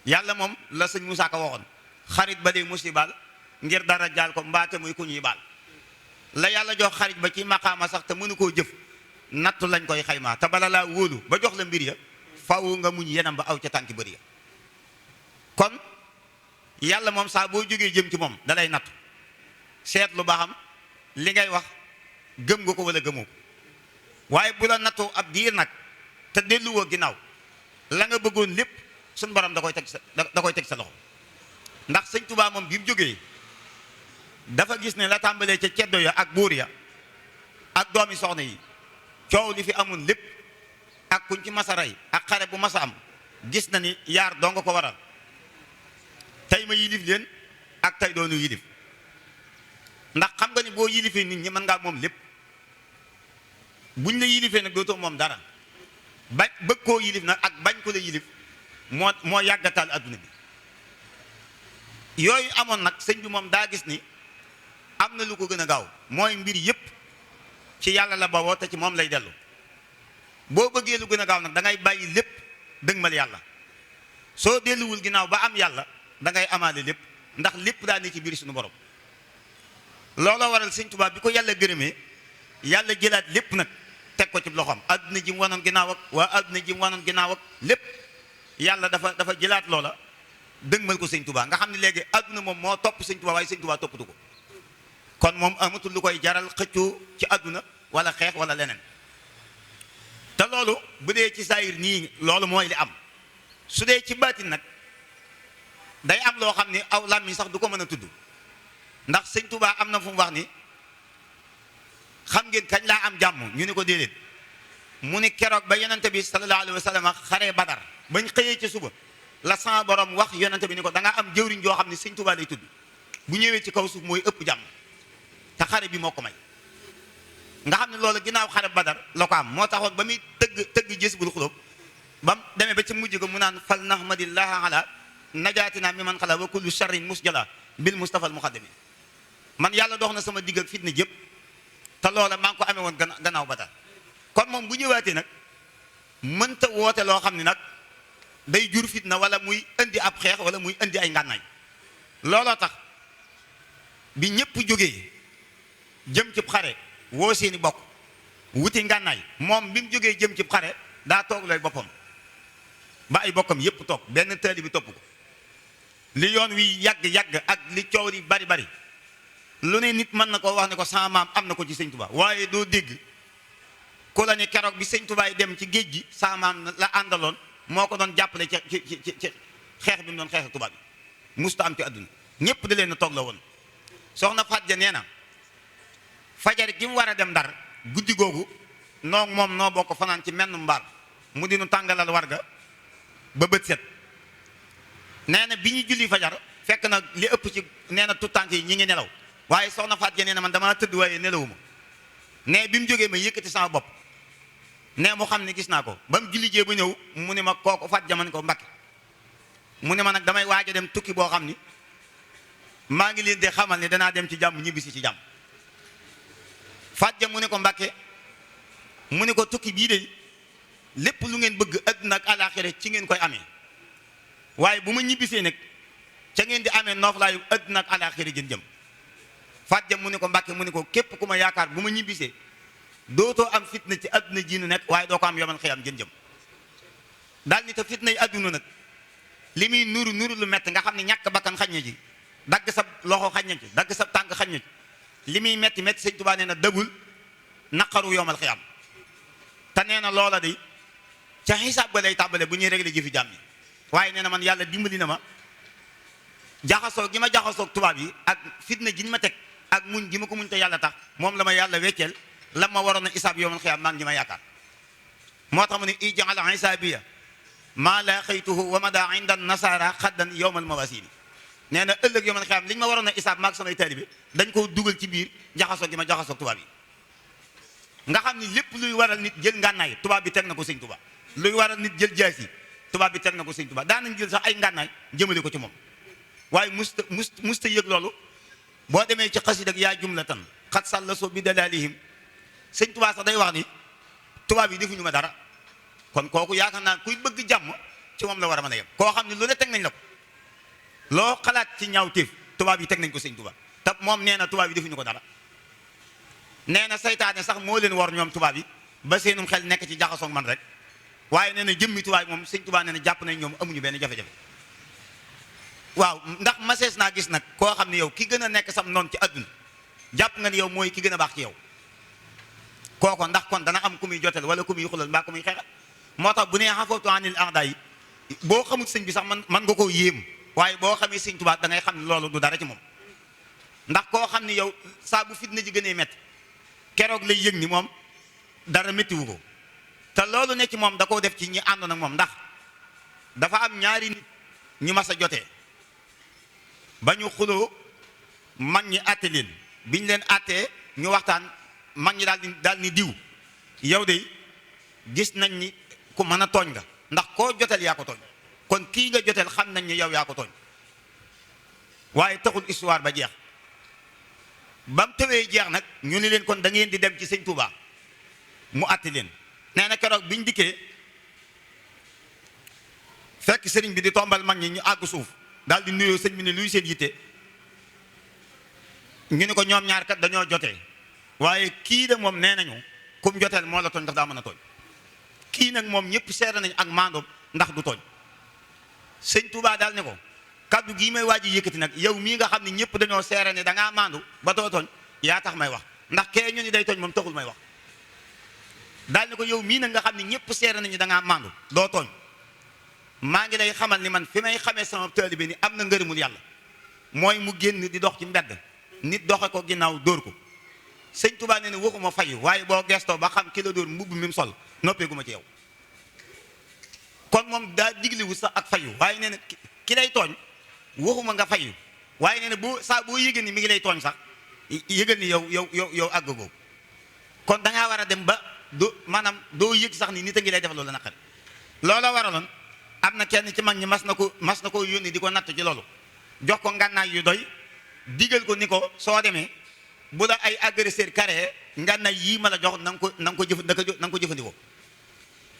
yàlla moom la sëñ Moussa Ka waxoon xarit ba dee musibaal ngir dara jaal ko mbaate muy ku ñuy baal la yàlla jox xarit ba ci maqaama sax te mënu koo jëf nattu lañ koy xaymaa te bala laa wóolu ba jox la mbir ya faw nga muñ yenam ba aw ca tànki bëri ya kon yàlla moom saa boo jógee jëm ci moom dalay nattu seet lu baaxam li ngay wax gëm nga ko wala gëmoo ko waaye bu la nattoo ab diir nag te delluwoo ginnaaw la nga bëggoon lépp suñ borom da koy teg sa loxo ndax sëñ Touba moom bi mu jógee dafa gis ne la tàmbalee ca ceddo ya ak buur ya ak doomi soxna yi coow li fi amoon lépp ak kuñ ci masa rey ak xare bu masa am gis na ni yaar doo nga ko waral tey ma yilif leen ak tey doonu yilif ndax xam nga ni boo yilifee nit ñi mën ngaa moom lépp buñ la yilifee nag dootoo moom dara bañ bëgg koo yilif nag ak bañ ko la yilif moo yàggataal adduna bi yooyu amoon nag sëñ bi moom daa gis ni am na lu ko gën a gaaw mooy mbir yépp ci yàlla la bawoo te ci moom lay dellu boo bëggee lu gën a gaaw nag da ngay bàyyi lépp dëgmal yàlla soo delluwul ginnaaw ba am yàlla da ngay amaale lépp ndax lépp daa ne ci biir suñu borom looloo waral sëñ Tuubaa bi ko yàlla gërëmee yàlla jëlaat lépp nag teg ko ci loxoom adduna ji mu wanoon ginnaaw ak waa adduna ji mu wanoon ginnaaw ak lépp yàlla dafa jëlaat loola dëgmal ko sëñ Tuubaa nga xam ne léegi adduna moom moo topp sëñ Tuubaa waaye sëñ Tuubaa toppatu ko kon moom amatul lu koy jaral xëccoo ci adduna wala xeex wala leneen te loolu bu dee ci saayir nii loolu mooy li am su dee ci baatin nag day am loo xam ne aw làmmiñ sax du ko mën a tudd ndax sëñ Tuubaa am na fu mu wax ni xam ngeen kañ laa am jàmm ñu ni ko déedéet mu ni keroog ba yonente bi sallallahu alayhi wa sallam xaree Badar bañ xëyee ci suba la sama borom wax yonente bi ni ko da ngaa am jëwriñ joo xam ne sëñ Tuubaa lay tudd bu ñëwee ci kaw suuf mooy ëpp jàmm te xare bi moo ko may nga xam ne loolu ginnaaw xare Badar la ko am moo taxoon ba muy tëgg jës bul xulóob ba mu demee ba ci mujj ga mu naan fal nahmadillaha ala najaatina mi man xala wa kullu sharrin musjala bil mustafa al muqaddami man yàlla dox na sama digg ak fitna jëpp te loola maa ngi ko amee woon gannaaw Badar kon moom bu ñëwaatee nag mënta woote loo xam ne nag day jur fitna wala muy indi ab xeex wala muy indi ay ngànnaay looloo tax bi ñëpp jógee jëm cib xare woo seeni bokk wuti ngànnaay moom bi mu jógee jëm cib xare daa toog looy boppam ba ay bokkam yépp toog benn taali bi topp ko li yoon wi yàgg-yàgg ak li coow li bari lu ne nit mën na ko wax ne ko sama maam am na ko ci sëñ Tuubaa waaye doo dégg ku la ne keroog bi sëñ Tuubaa yi dem ci géej gi sama maam la àndaloon moo ko doon jàppale ci xeex bi mu doon xeex tubaab bi musta am ci àdduna ñépp da leen a toog la woon soxna Faat Ja nee na fajar gi mu war a dem Ndar guddi googu noo moom noo bokk fanaan ci menn mbaar mu dinu tàngalal warga ba bët set nee na bi ñu julli fajar fekk na li ëpp ci nee na tuttànk yi ñi ngi nelaw waaye soxna Faat Ja nee na man damaa tëdd waaye nelawuma ne bi mu jógee ma yëkkati sama bopp ne mu xam ne gis naa ko ba mu julli jee ba ñëw mu ne ma kooku fat jaman ko Mbàkke mu ne ma nag damay waaj a dem tukki boo xam ni maa ngi leen di xamal ne danaa dem ci jàmm ñibbisi ci jàmm. fàjja mu ne ko Mbàkke mu ne ko tukki bii de lépp lu ngeen bëgg àdduna ak àllaaxira ci ngeen koy amee waaye bu ma ñibbisee nag ca ngeen di amee nooflaayu àdduna ak àllaaxira jën jëm. fàjja mu ne ko Mbàkke mu ne ko képp ku ma yaakaar bu ma ñibbisee dootoo am fitna ci àdduna ji nu nekk waaye doo ko am yomal xiyam jën jëm. daal ni te fitna yi àdduna nag li muy nuru lu mett nga xam ne ñàkk bakkan xañ na ji dagg sa loxo xañ na ci dagg sa tànk xañ na ci li muy metti sëñ Tuubaa nee na dëggul naqaru yomal xiyam. te nee na loola de ca xisaab ba lay tàbbale bu ñuy réglé jëfi jàmm yi waaye nee na man yàlla dimbali na ma jaxasoo gi ma jaxasoog tubaab yi ak fitna ji ñu ma teg ak muñ gi ma ko muñ te yàlla tax moom la ma yàlla wecceel la ma waroon a isaab yomal xiyam maa ngi ñi ma yaakaar. moo tax mu ne ijaal xisaabiya maa laa xëytuhu wa ma daa inda nasara xaddan yowmal mawasili nee na ëllëg yomal xiyam li ñu ma waroon a isaab maag samay taalibe dañ koo dugal ci biir jaxasoo gi ma jaxasoog tubaab yi. nga xam ni lépp luy waral nit jël ngànnaay tubaab bi teg na ko sëñ Tuubaa luy waral nit jël jaasi tubaab bi teg na ko sëñ Tuubaa daanañ jël sax ay ngànnaay jëmale ko ci moom waaye musta yëg loolu. boo demee ci xasid ak yaa jumlatan xat sàlla so bi dalalihim sëñ Tuubaa sax day wax ni tubaab yi defuñu ma dara kon kooku yaakaar naa kuy bëgg jàmm ci moom la war a mën a yem koo xam ne lu ne teg nañ la ko loo xalaat ci ñaaw téef tubaab yi teg nañ ko sëñ Tuubaa te moom nee na tubaab yi defuñu ko dara. nee na saytaane sax moo leen war ñoom tubaab yi ba seenum xel nekk ci jaxasoog man rek waaye nee na jëmmi tubaab yi moom sëñ Tuubaa nee na jàpp nañ ñoom amuñu benn jafe-jafe. waaw ndax masees naa gis nag koo xam ne yow ki gën a nekk sam noonu ci àdduna jàpp nga ni yow mooy ki gën a baax ci yow kooko ndax kon dana am ku muy jotel wala ku muy xulal mbaa ku muy xeexal. moo tax bu nee xafootu anil a'daa yi boo xamul sëñ bi sax man nga koo yéem waaye boo xamee sëñ Tuubaa da ngay xam ne loolu du dara ci moom ndax koo xam ne yow saa bu fitna ji gënee métti keroog lay yëg ni moom dara méttiwu ko te loolu ne ci moom da koo def ci ñi àndoon ak moom ndax dafa am ñaari nit ñu mas a jotee ba ñu xuloo mag ñi àtte leen biñ leen àttee ñu waxtaan mag ñi daal ni diw yow de gis nañ ni ku mën a tooñ nga ndax koo joteel yaa ko tooñ kon kii nga joteel xam nañ ni yow yaa ko tooñ waaye taxul histoire ba jeex ba mu tëwee jeex nag ñu ni leen kon da ngeen di dem ci sëñ Touba mu àtte leen. nee na keroog biñ dikkee fekk sëriñ bi di tombal mag ñi ñu àgg suuf daal di nuyoo sëñ bi ne luy seen yitte ñu ni ko ñoom ñaar kat dañoo jotee waaye kii de moom nee nañu kum joteel moo la tooñ ndax daa mën a tooñ kii nag moom ñëpp seere nañ ak maandoom ndax du tooñ. sëñ Touba daal ne ko kaddu gii may waaj yëkkati nag yow mii nga xam ne ñëpp dañoo seere ne da ngaa maandu ba doo tooñ yaa tax may wax ndax kee ñu ni day tooñ moom taxul may wax. daal ne ko yow mii nag nga xam ne ñëpp seere nañu da ngaa maandu doo tooñ maa ngi lay xamal ni man fi may xamee sama taalibe ni am na ngërëmul yàlla mooy mu génn di dox ci mbedd nit doxe ko ginnaaw dóor ko. sëñ Touba nee na waxuma fayu waaye boo gestoo ba xam ki la dóor mbubb mi mu sol noppeegu ma ci yow kon moom daa digliwu sax ak fayu waaye nee na ki lay tooñ waxuma nga fayu waaye nee na boo yëgal ni mi ngi lay tooñ sax yëgal ni yow àgg googu kon dangaa war a dem ba maanaam doo yëg sax ni nit a ngi lay def loolu naqari. loola waraloon am na kenn ci mag ñi mas na ko yónni di ko natt ci loolu jox ko ngànnaay yu doy digal ko ni ko soo demee bu la ay agresseur carré ngànnaay yii ma la jox na nga ko jëfandikoo.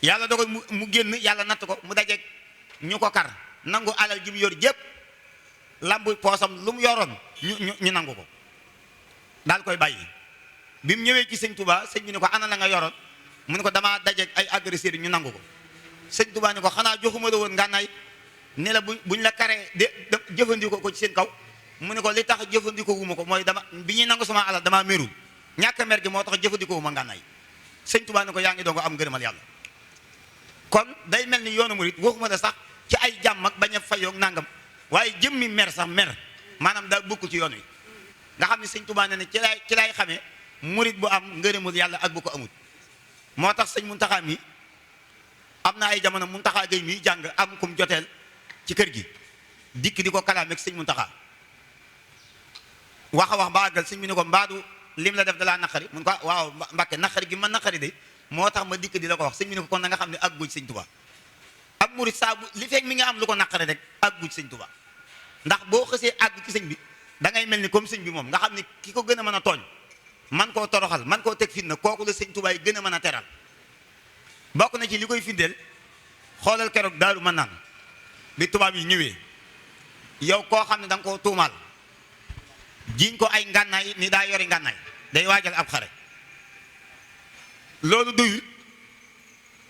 yàlla dogal mu génn yàlla natt ko mu dajeeg ñu ko kar nangu alal ji mu yor jépp lambu poosam lu mu yoroon ñu nangu ko daal koy bàyyi. bi mu ñëwee ci sëñ Touba sëñ bi ne ko ana la nga yoroon mu ne ko damaa dajeeg ay agresseurs ñu nangu ko. sëñ Touba ne ko xanaa joxuma la woon ngànnaay ne la buñ la karee de jëfandikoo ko ci seen kaw mu ne ko li tax jëfandikoo wu ma ko mooy bi ñuy nangu sama alal damaa merul ñàkk a mer gi moo tax jëfandikoo wu ma ngànnaay. sëñ Touba ne ko yaa ngi doon ko am ngërëmal yàlla. kon day mel ni yoonu murit waxuma la sax ci ay jàmm ak bañ a fayoog nangam waaye jëmmi mer sax mer maanaam daa bokk ci yoon wi nga xam ne sëñ Touba ne ci lay xamee murit bu am ngërëmul yàlla ak bu ko amul. moo tax sëñ Muntaxa mi am na ay jamono Muntaxa Gay mi jàng am kum joteel ci kër gi dikk di ko kalaameeg sëñ Muntaxa wax a wax ba àggal sëñ bi ne ko mbaadu lim la def dalaa naqari mun ko waaw Mbàkke naqari gi ma naqari de moo tax ma dikk di la ko wax sëñ bi ne ko kon na nga xam ne ak guj sëñ Tuubaa ab murit saabu li fekk mi nga am lu ko naqari rek ak guj sëñ Tuubaa ndax boo xësee àgg ci sëñ bi da ngay mel ni comme sëñ bi moom nga xam ne ki ko gën a mën a tooñ man koo toroxal man koo teg fitna kooku la sëñ Tuubaa yi gën a mën a teral bokk na ci li koy findeel xoolal keroog Daaru Manaan bi tubaab yi ñëwee yow koo xam ne da nga koo tuumaal jiiñ ko ay ngànnaay ni daa yori ngànnaay day waajal ab xare loolu doyul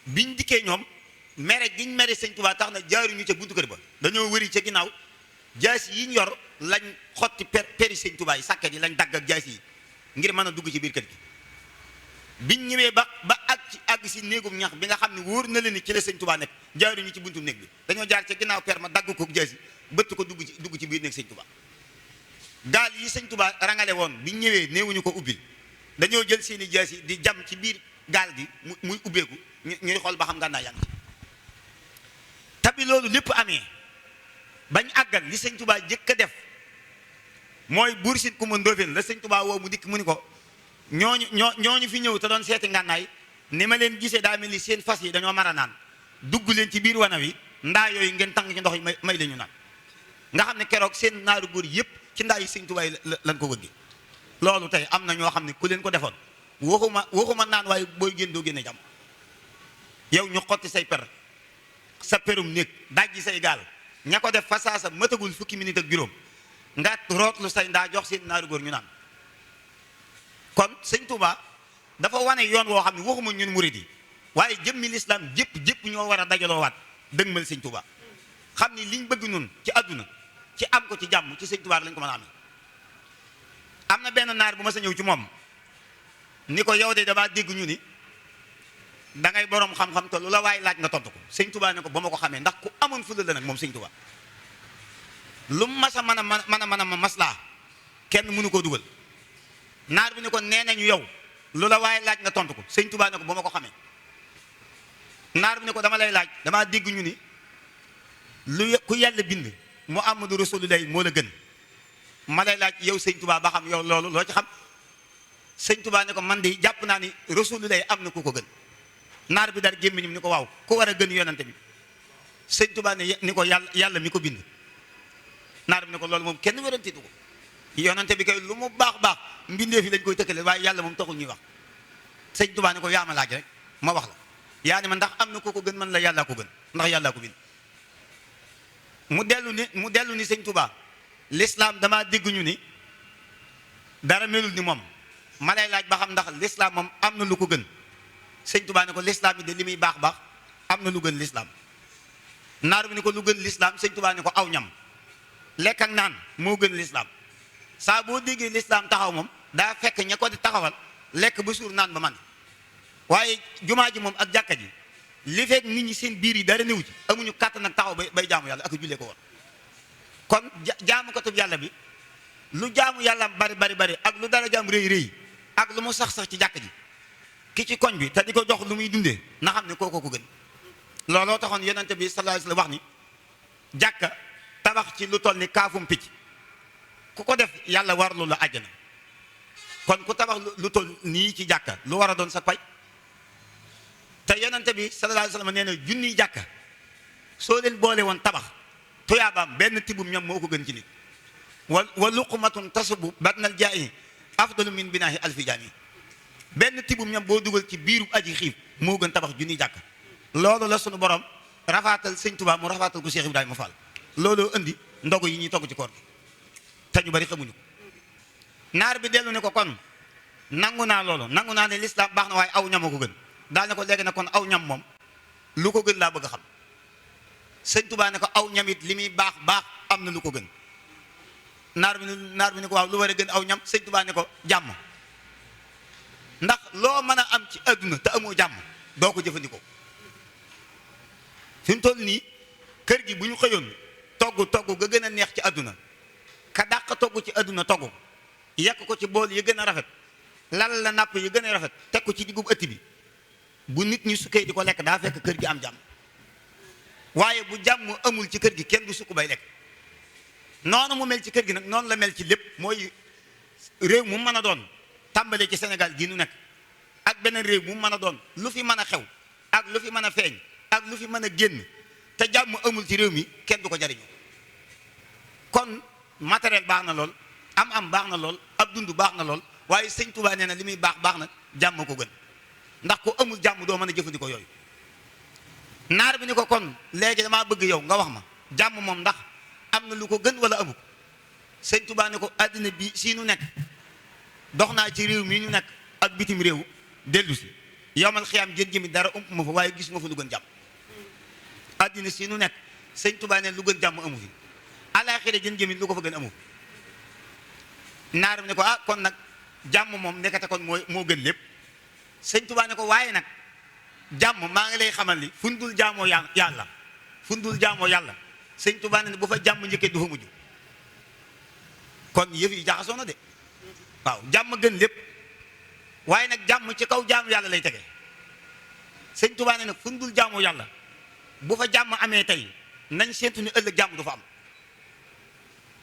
biñ dikkee ñoom mere giñ mere sëñ Tuubaa tax na jaaruñu ca buntu kër ba dañoo wëri ca ginnaaw jaas yi ñu yor lañ xotti peri sëñ Tuubaa yi sàkket yi lañ dagg ak jaas yi ngir mën a dugg ci biir kër gi biñ ñëwee ba àgg si néegum ñax bi nga xam ne wóor na leen ni ci la sëñ Tuubaa nekk jaaruñu ci buntu néeg bi dañoo jaar ca ginnaaw per ma dagg ko jaas yi bëtt ko dugg ci biir néeg sëñ Tuubaa gaal yi sëñ Tuubaa rangale woon biñ ñëwee néewuñu ko ubbil dañoo jël seeni jaas yi di jam ci biir gaal gi muy ubbeeku ñuy xool ba xam nga naa yaa ngi ci tabi loolu lépp amee bañ àggal li sëñ Tuubaa jëkk a def mooy buur sin ku ma ndóofeen la sëñ Tuubaa woo mu dikk mu ni ko ñooñu fi ñëw te doon seeti ngànnaay ni ma leen gisee daa mel ni seen fas yi dañoo mar a naan dugg leen ci biir wana wi ndaa yooyu ngeen tàng ci ndox yi may la ñu naan nga xam ne keroog seen naaru góor yëpp ci ndaa yi sëñ Tuubaa yi lañ ko wëgge loolu tey am na ñoo xam ne ku leen ko defoon waxuma naan waaye booy génn doo génne jàmm yow ñu xotti say per sa perum néeg dajji say gaal ña ko def fasaasa matagul fukki minute ak juróom nga rootlu say ndaa jox seen naaru góor ñu naan kon sëñ Tuubaa dafa wane yoon woo xam ne waxuma ñun murid yi waaye jëmmi lislaam jëpp ñoo war a dajaloo waat dëgmal sëñ Tuubaa xam ni liñ bëgg nun ci àdduna ci am ko ci jàmm ci sëñ Tuubaa lañ ko mën a amee am na benn naar bu ma sa ñëw ci moom ni ko yow de damaa dégg ñu ni da ngay borom xam-xam te lu la waaye laaj nga tontu ko sëñ Tuubaa ne ko ba ma ko xamee ndax ku amoon fulla la nag moom sëñ Tuubaa lu mu mas a mën a maslaa kenn mënu koo dugal naar bi ne ko nee nañu yow lu la waaye laaj nga tontu ko sëñ Tuubaa ne ko ba ma ko xamee naar bi ne ko dama lay laaj damaa dégg ñu ni lu ku yàlla bind Muhammadu Rasulullahi moo la gën ma lay laaj yow sëñ Tuubaa ba xam yow loolu loo ci xam sëñ Tuubaa ne ko man de jàpp naa ni Rasulullahi am na ku ko gën naar bi dar gémmiñam ni ko waaw ku war a gën yonante bi sëñ Tuubaa ne ni ko yàlla mi ko bind naar bi ne ko loolu moom kenn wérantitu ko yonante bi kay lu mu baax mbindee fi lañ koy tëkkale waaye yàlla moom taxul ñuy wax sëñ Tuubaa ne ko yaa ma laaj rek ma wax la yaa ne ma ndax am na ku ko gën man la yàllaa ko gën ndax yàllaa ko bind mu dellu ni sëñ Tuubaa l'islam damaa dégg ñu ni dara melul ni moom ma lay laaj ba xam ndax l'islam moom am na lu ko gën sëñ Tuubaa ne ko l'islam yi de li muy baax am na lu gën l'islam naar bi ni ko lu gën l'islam sëñ Tuubaa ne ko aw ñam lekk ak naan moo gën l'islam saa boo déggee l'islam taxaw moom daa fekk ña ko di taxawal lekk ba suur naan ba man waaye jumaa ji moom ak jàkka ji li fekk nit ñi seen biir yi dara newu ci amuñu kàttan ak taxaw bay jaamu yàlla ak jullee ko woon kon jaamu ko tub yàlla bi lu jaamu yàlla bari ak lu dara jaam rëy ak lu mu sax ci jàkka ji ki ci koñ bi te di ko jox lu muy dundee na xam ne kooko ko gën looloo taxoon yonente bi sallallahu alayhi wasallam wax ni jàkka tabax ci lu toll ni kaafum picc ku ko def yàlla warlu la àjjana kon ku tabax lu toll nii ci jàkka lu war a doon sa pay te yonente bi sallallahu alayhi wasallam nee na junniy jàkka soo leen boole woon tabax tuyaabaam benn tibum ñam moo ko gën ci nit wa luqmatun tasubu batnal jaa'i afdalu min binaahi alfi jaami benn tibum ñam boo dugal ci biiru aji xiif moo gën tabax junniy jàkka loolu la sunu borom rafaatal sëñ Tuubaa mu rafaatal ko Cheikh Ibrahima Fall looloo indi ndogu yi ñuy togg ci koor gi te ñu bari xamuñu ko naar bi dellu ne ko kon nangu naa loolu nangu naa ne lislaam baax na waaye aw ñam a ko gën daal ne ko léegi nag kon aw ñam moom lu ko gën laa bëgg a xam sëñ Tuubaa ne ko aw ñamit li muy baax am na lu ko gën naar bi ne ko waaw lu war a gën aw ñam sëñ Tuubaa ne ko jàmm ndax loo mën a am ci àdduna te amoo jàmm doo ko jëfandikoo fi mu toll nii kër gi bu ñu xëyoon togg ga gën a neex ci àdduna ka dàq togg ci àdduna togg yekk ko ci bool yi gën a rafet lal la napp yi gën a rafet teg ko ci digub ëtt bi bu nit ñi sukkee di ko lekk daa fekk kër gi am jàmm waaye bu jàmm amul ci kër gi kenn du sukk bay lekk noonu mu mel ci kër gi nag noonu la mel ci lépp mooy réew mu mën a doon tàmbalee ci Sénégal gi nu nekk ak beneen réew mu mën a doon lu fi mën a xew ak lu fi mën a feeñ ak lu fi mën a génn te jàmm amul ci réew mi kenn du ko jariñoo kon matériel baax na lool am baax na lool ab dund baax na lool waaye sëñ Touba nee na li muy baax na jàmm ko gën ndax ko amul jàmm doo mën a jëfandikoo yooyu. naar bi ni ko kon léegi damaa bëgg yow nga wax ma jàmm moom ndax am na lu ko gën wala amul sëñ Touba ne ko àddina bi si nu nekk dox naa ci réew mi ñu nekk ak bitim réew dellu si yowmal xiyaam jën jëmi dara ëmp ma fa waaye gis ma fa lu gën jàmm. àddina si nu nekk sëñ Touba ne lu gën jàmm amu fi alaaxira jën jëmi lu ko fa gën amu naar bi ne ko ah kon nag jàmm moom nekkate kon moo gën lépp sëñ Touba ne ko waaye nag jàmm maa ngi lay xamal ni fu dul jaamoo yàlla fu dul jaamoo yàlla sëñ Touba ne bu fa jàmm njëkkee du fa mujj kon yëf yi jaxasoo na de waaw jàmm gën lépp waaye nag jàmm ci kaw jaamu yàlla lay tege sëñ Touba ne nag fu dul jaamoo yàlla bu fa jàmm amee tey nañ séentu ni ëllëg jàmm du fa am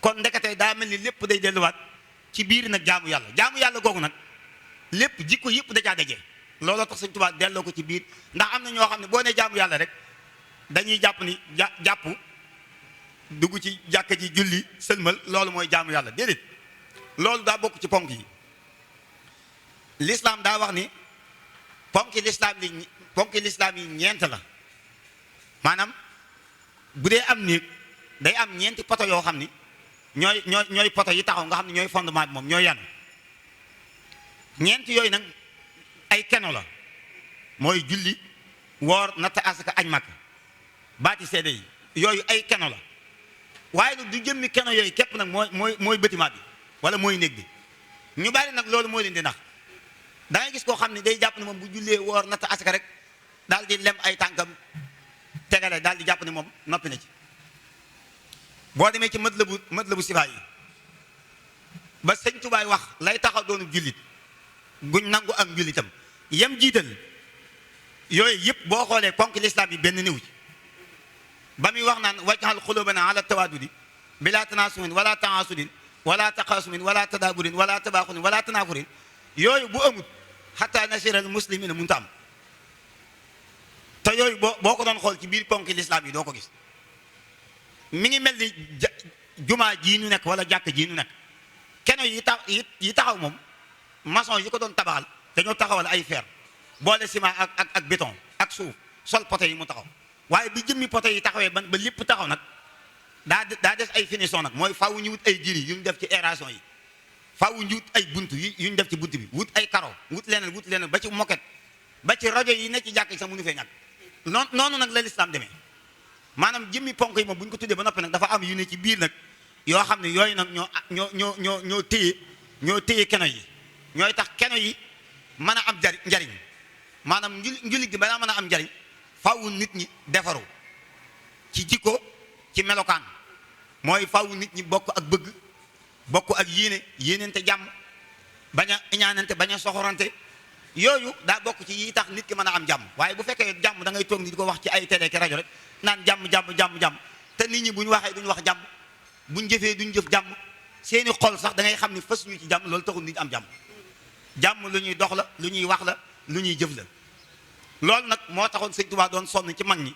kon ndeketey daa mel ni lépp day delluwaat ci biir nag jaamu yàlla googu nag lépp jikko yëpp da caa daje looloo tax sëñ Touba delloo ko ci biir ndax am na ñoo xam ne boo ne jaamu yàlla rek dañuy jàpp ni jàpp dugg ci jàkka ji julli sëlmal loolu mooy jaamu yàlla déedéet loolu daa bokk ci ponk yi l'islam daa wax ni ponki l'islam yi ñeent la maanaam bu dee am néeg day am ñeenti poto yoo xam ni ñooy poto yi taxaw nga xam ne ñooy fondement bi moom ñooy yanu ñeenti yooyu nag ay keno la mooy julli woor natt asaka añ makk baati seede yi yooyu ay keno la waaye nag du jëmmi keno yooyu képp nag mooy bâtiment bi wala mooy néeg bi ñu bari nag loolu mooy leen di nax da ngay gis koo xam ne day jàpp ne moom bu jullee woor natt asaka rek daal di lem ay tànkam tegale daal di jàpp ne moom noppi na ci boo demee ci matlabu sifaa yi ba sëñ Tubaay wax lay taxaw doonu jullit guñ nangu ak njullitam yem jiital yooyu yëpp boo xoolee ponk lislaam yi benn néew ci ba muy wax naan wajhal xulubana ala tawaadudi bila tanaasumin wala taasudin wala taqaasumin wala tadaaburin wala tabaaxunin wala tanaafurin yooyu bu amut xataa nasiral muslimina munta am te yooyu boo ko doon xool ci biir ponk lislaam yi doo ko gis mi ngi mel ni jumaa jii ñu nekk wala jàkk jii ñu nekk keno yi taxaw moom maçon yi ko doon tabaxal dañoo taxawal ay fer boole ciment ak béton ak suuf sol poteau yi mu taxaw waaye bi jëmmi poteau yi taxawee ba lépp taxaw nag daa des ay finition nag mooy faaw ñu wut ay giri yu ñu def ci aération yi faaw ñu wut ay bunt yu ñu def ci bunt bi wut ay karo wut leneen ba ci moquette ba ci rajo yi nekk ci jàkk sax mënu fee ñàkk noonu nag la lislaam demee maanaam jëmmi ponk yi moom bu ñu ko tuddee ba noppi nag dafa am yu ne ci biir nag yoo xam ne yooyu nag ñoo téye keno yi ñooy tax keno yi mën a am njariñ maanaam njulit gi balaa mën a am njariñ faaw nit ñi defaru ci jikko ci melokaan mooy faaw nit ñi bokk ak bëgg bokk ak yéenente jàmm bañ a iñaanante bañ a soxorante yooyu daa bokk ci yi tax nit ki mën a am jàmm waaye bu fekkee jàmm da ngay toog ni di ko wax ci ay télé ki rajo rek naan jàmm te nit ñi bu ñu waxee duñu wax jàmm buñ jëfee duñ jëf jàmm seeni xol sax da ngay xam ni fas ñu ci jàmm loolu taxul nit am jàmm lu ñuy dox la lu ñuy wax la lu ñuy jëf la loolu nag moo taxoon sëñ Tuubaa doon sonn ci mag ñi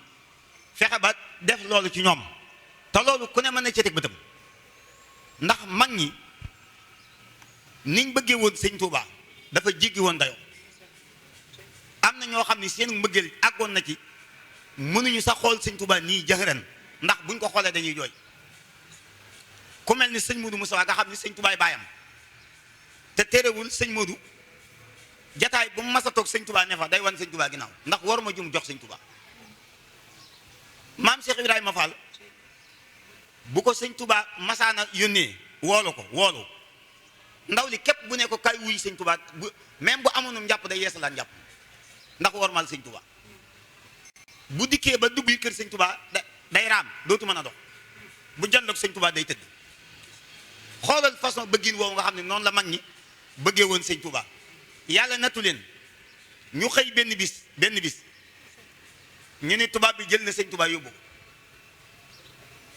fexe ba def loolu ci ñoom te loolu ku ne mën na ci teg bëtam ndax mag ñi niñ bëggee woon sëñ Tuubaa dafa jéggi woon dayoo am na ñoo xam ne seen mbëggeel àggoon na ci mënuñu sax xool sëñ Tuubaa nii jëxëran ndax buñ ko xoolee dañuy jooy ku mel ni sëñ Modou Moussa nga xam ni sëñ Tuubaa baayam te terewul sëñ Modou jataay bu mu mas a toog sëñ Tuubaa ne fa day wan sëñ Tuubaa ginnaaw ndax war ma jum jox sëñ Tuubaa maam Cheikh Ibrahima Fall bu ko sëñ Tuubaa masaana yónnee woolu ndaw li képp bu ne ko kay wuy sëñ Tuubaa même bu amoonum njàpp day yeesalaat njàpp ndax wormaal sëñ Tuubaa bu dikkee ba dugg kër sëñ Tuubaa day raam dootu mën a dox bu jandoog sëñ Tuubaa day tëdd xoolal façon bëggin woowu nga xam ne noonu la mag ñi bëggee woon sëñ Tuubaa yàlla nattu leen ñu xëy benn bis ñu ne tubaab bi jël na sëñ Tuubaa yóbbu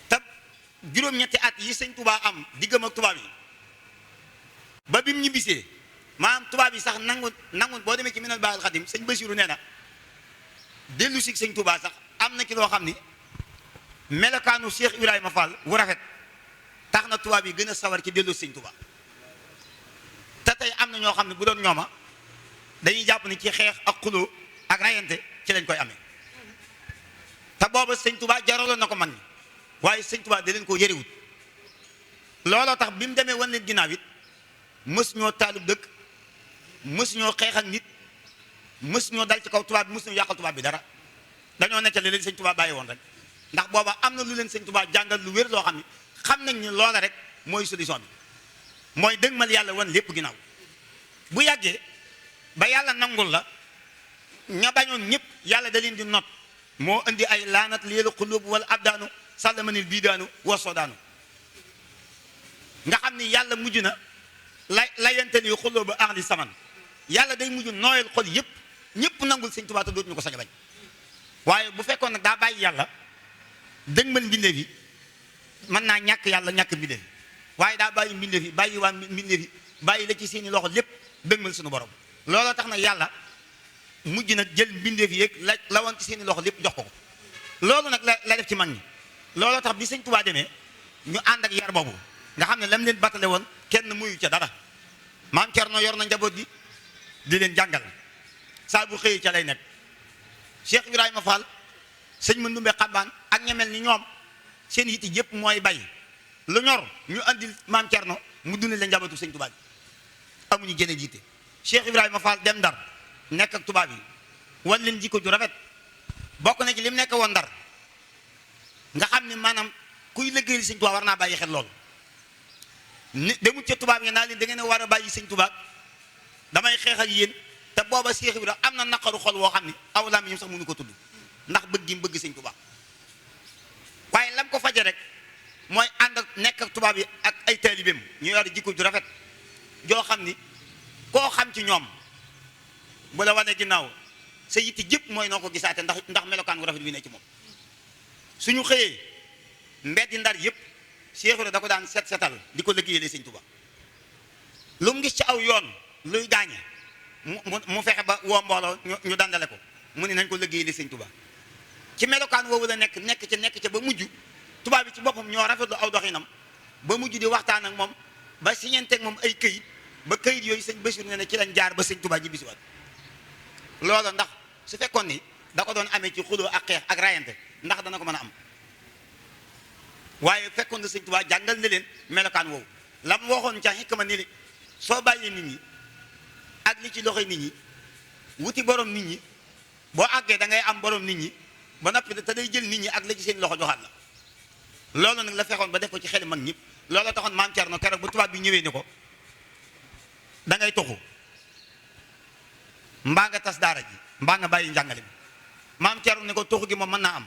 te juróom-ñetti at yi sëñ Tuubaa am diggam ak tubaab yi ba bim ñibbisee maanaam tubaab yi sax nangu boo demee ci minal baaxal xadim sëñ Basiru nee na dellu si sëñ Touba sax am na ci loo xam ni melokaanu Cheikh Ibrahima Fall wu rafet tax na tubaab yi gën a sawar ci dellu si sëñ Touba te tey am na ñoo xam ne bu doon ñooma dañuy jàpp ni ci xeex ak xuloo ak rayante ci lañ koy amee te booba sëñ Touba jaraloon na ko mag ñi waaye sëñ Touba da leen koo yërewut looloo tax bi mu demee wan leen ginnaaw it mës ñoo taalub dëkk mës ñoo xeex ak nit mës ñoo dal ci kaw tubaab bi mës ñoo yàqal tubaab bi dara dañoo nettali leen sëñ Touba bàyyi woon rek ndax booba am na lu leen sëñ Touba jàngal lu wér loo xam ne xam nañ ni loola rek mooy solution bi mooy dëgmal yàlla wan lépp ginnaaw bu yàggee ba yàlla nangul la ña bañoon ñëpp yàlla da leen di not moo indi ay laanat leelu xulub wala abdaanu sàllamanil bii daanu wasoo daanu nga xam ni yàlla mujj na layante ni xulóoba ahli saman yàlla day mujj nooyal xol yëpp ñëpp nangul sëñ Tuubaa te dootuñu ko sañ a bañ waaye bu fekkoon nag daa bàyyi yàlla dëgmal mbindeef yi mën naa ñàkk yàlla ñàkk mbindeef yi waaye daa bàyyi mbindeef yi bàyyi waa mbindeef yi bàyyi la ci seeni loxo lépp dëgmal suñu borom looloo tax nag yàlla mujj nag jël mbindeef yi la woon ci seeni loxo lépp jox ko ko loolu nag la def ci mag ñi looloo tax bi sëñ Tuubaa demee ñu ànd ak yar boobu nga xam ne lam leen battale woon kenn muyu ca dara maam Cerno yor na njaboot gi di leen jàngal saa bu xëyee ca lay nekk Cheikh Ibrahima Fall sëñ Mandumbe Xambaan ak ñemel ni ñoom seen yitti yëpp mooy bay lu ñor ñu andil maam Cerno mu dundal leen njabootu sëñ Tuubaa bi amuñu génne jiite Cheikh Ibrahima Fall dem Ndar nekk ak tubaab yi wan leen jikko ju rafet bokk na ci li mu nekk woon Ndar nga xam ne maanaam kuy liggéeyal sëñ Tuubaa war naa bàyyi xel loolu ni demut ca tubaab yi naa leen da ngeen a war a bàyyi sëñ Tuubaa damay xeex ak yéen te booba Cheikh Ibrahima am na naqaru xol woo xam ne aw lam yi sax mënu ko tudd ndax bëgg gi mu bëgg sëñ Tuubaa waaye lam ko faje rek mooy ànd ak nekk ak tubaab yi ak ay taalibeem ñu yor jikko ju rafet joo xam ni koo xam ci ñoom bu la wane ginnaaw sa yitti jëpp mooy noo ko gisaate ndax melokaan wu rafet bi ne ci moom suñu xëyee mbeddi Ndar yëpp Cheikh Ibrahima da ko daan setal di ko liggéeyale sëñ Tuubaa lu mu gis ci aw yoon luy gaañe mu fexe ba woo mbooloo ñu dandale ko mu ne nañ ko liggéeyale sëñ Tuubaa ci melokaan woowu la nekk ca ba mujj tubaab bi ci boppam ñoo rafetlu aw doxinam ba mujj di waxtaan ak moom ba siñeenteeg moom ay këyit ba këyit yooyu sëñ Basiir ne ci lañ jaar ba sëñ Tuubaa ji bisiwaat loolu ndax su fekkoon ni da ko doon amee ci xuloo ak xeex ak rayante ndax dana ko mën a am waaye fekkoon na sëñ Tuubaa jàngal na leen melokaan woowu la mu waxoon ca xikma ni soo bàyyee nit ñi ak li ci loxoy nit ñi wuti borom nit ñi boo àggee da ngay am borom nit ñi ba noppi te day jël nit ñi ak la ci seen loxo joxaat la loolu nag la fexoon ba def ko ci xel mag ñëpp loolu taxoon maam Cerno keroog bu tubaab bi ñëwee ni ko da ngay toxu mbaa nga tas daara ji mbaa nga bàyyi njàngale bi maam Cerno ne ko toxu gi moom mën naa am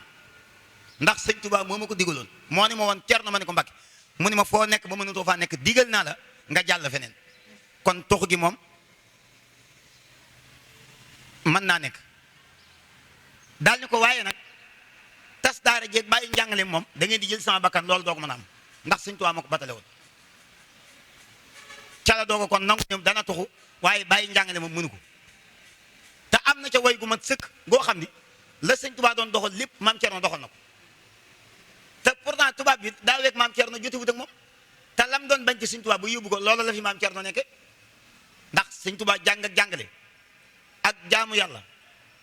ndax sëñ Tuubaa moo ma ko digaloon moo ni ma woon Cerno ma ne ko Mbàkke mu ni ma foo nekk ba mënatoo faa nekk digal naa la nga jàll feneen kon toxu gi moom mën naa nekk daal ni ko waaye nag tas daara jeeg bàyyi njàngale moom da ngeen di jël sama bakkan loolu doo ko mën a am ndax sëñ Tuubaa ma ko batale woon ca la doo ko kon nangu ñoom dana toxu waaye bàyyi njàngale moom mënu ko te am na ca way gu mat sëkk goo xam ni la sëñ Tuubaa doon doxal lépp maam Cerno doxal na ko te pourtant tubaab bi daa weeg maam Cerno jotewut ak moom te lam doon bañ ci sëñ Tuubaa bu yóbbu ko loolu la fi maam Cerno nekke ndax sëñ Tuubaa jàng ak jàngale ak jaamu yàlla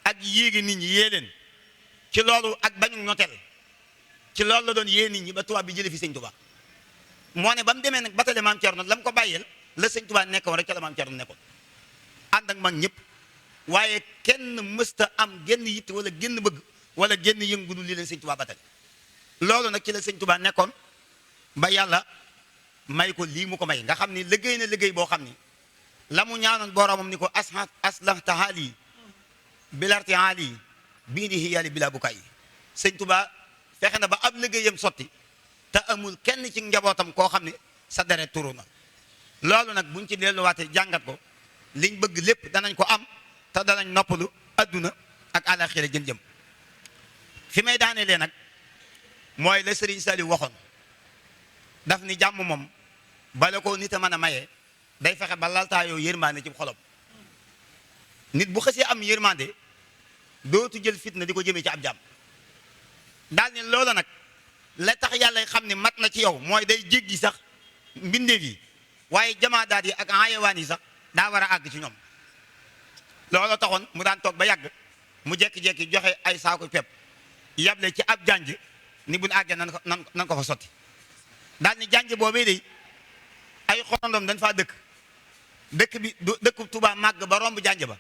ak yéegi nit ñi yée leen ci loolu ak bañu noteel ci loolu la doon yée nit ñi ba tubaab bi jële fi sëñ Tuubaa moo ne ba mu demee nag batale maam Cerno la mu ko bàyyeel la sëñ Tuubaa nekkoon rek ca la maam Cerno nekkoon ànd ak mag ñëpp waaye kenn mësta am genn yitt wala genn bëgg wala genn yëngu du li leen sëñ Tuubaa batale loolu nag ci la sëñ Tuubaa nekkoon ba yàlla may ko lii mu ko may nga xam ni liggéey na liggéey boo xam ni la mu ñaanoon boromam ni ko aslahta haali bilarti haali bii di hiyaali bila bukaay sëñ Tuubaa fexe na ba ab liggéeyam sotti te amul kenn ci njabootam koo xam ne sa deret turu na loolu nag buñ ci delluwaatee jàngat ko liñ bëgg lépp danañ ko am te danañ noppalu adduna ak àllaaxira jëm fi may daanelee nag mooy la Sëriñ Saliou waxoon daf ni jàmm moom bala ko nit a mën a maye day fexe ba laltaayoo yërmande ci xolam nit bu xësee am yërmande dootu jël fitna di ko jëmee ci ab jàmm daal ne loola nag la tax yàlla xam ne mat na ci yow mooy day jéggi sax mbindeef yi waaye jamaadaat yi ak xayawaan yi sax daa war a àgg ci ñoom looloo taxoon mu daan toog ba yàgg mu jekki-jekki joxe ay saako pepp yable ci ab janj ni buñ àggee nan ko fa sotti daal ni janj boobee day ay xorondom dañ faa dëkk bi dëkk Tuubaa màgg ba romb janj ba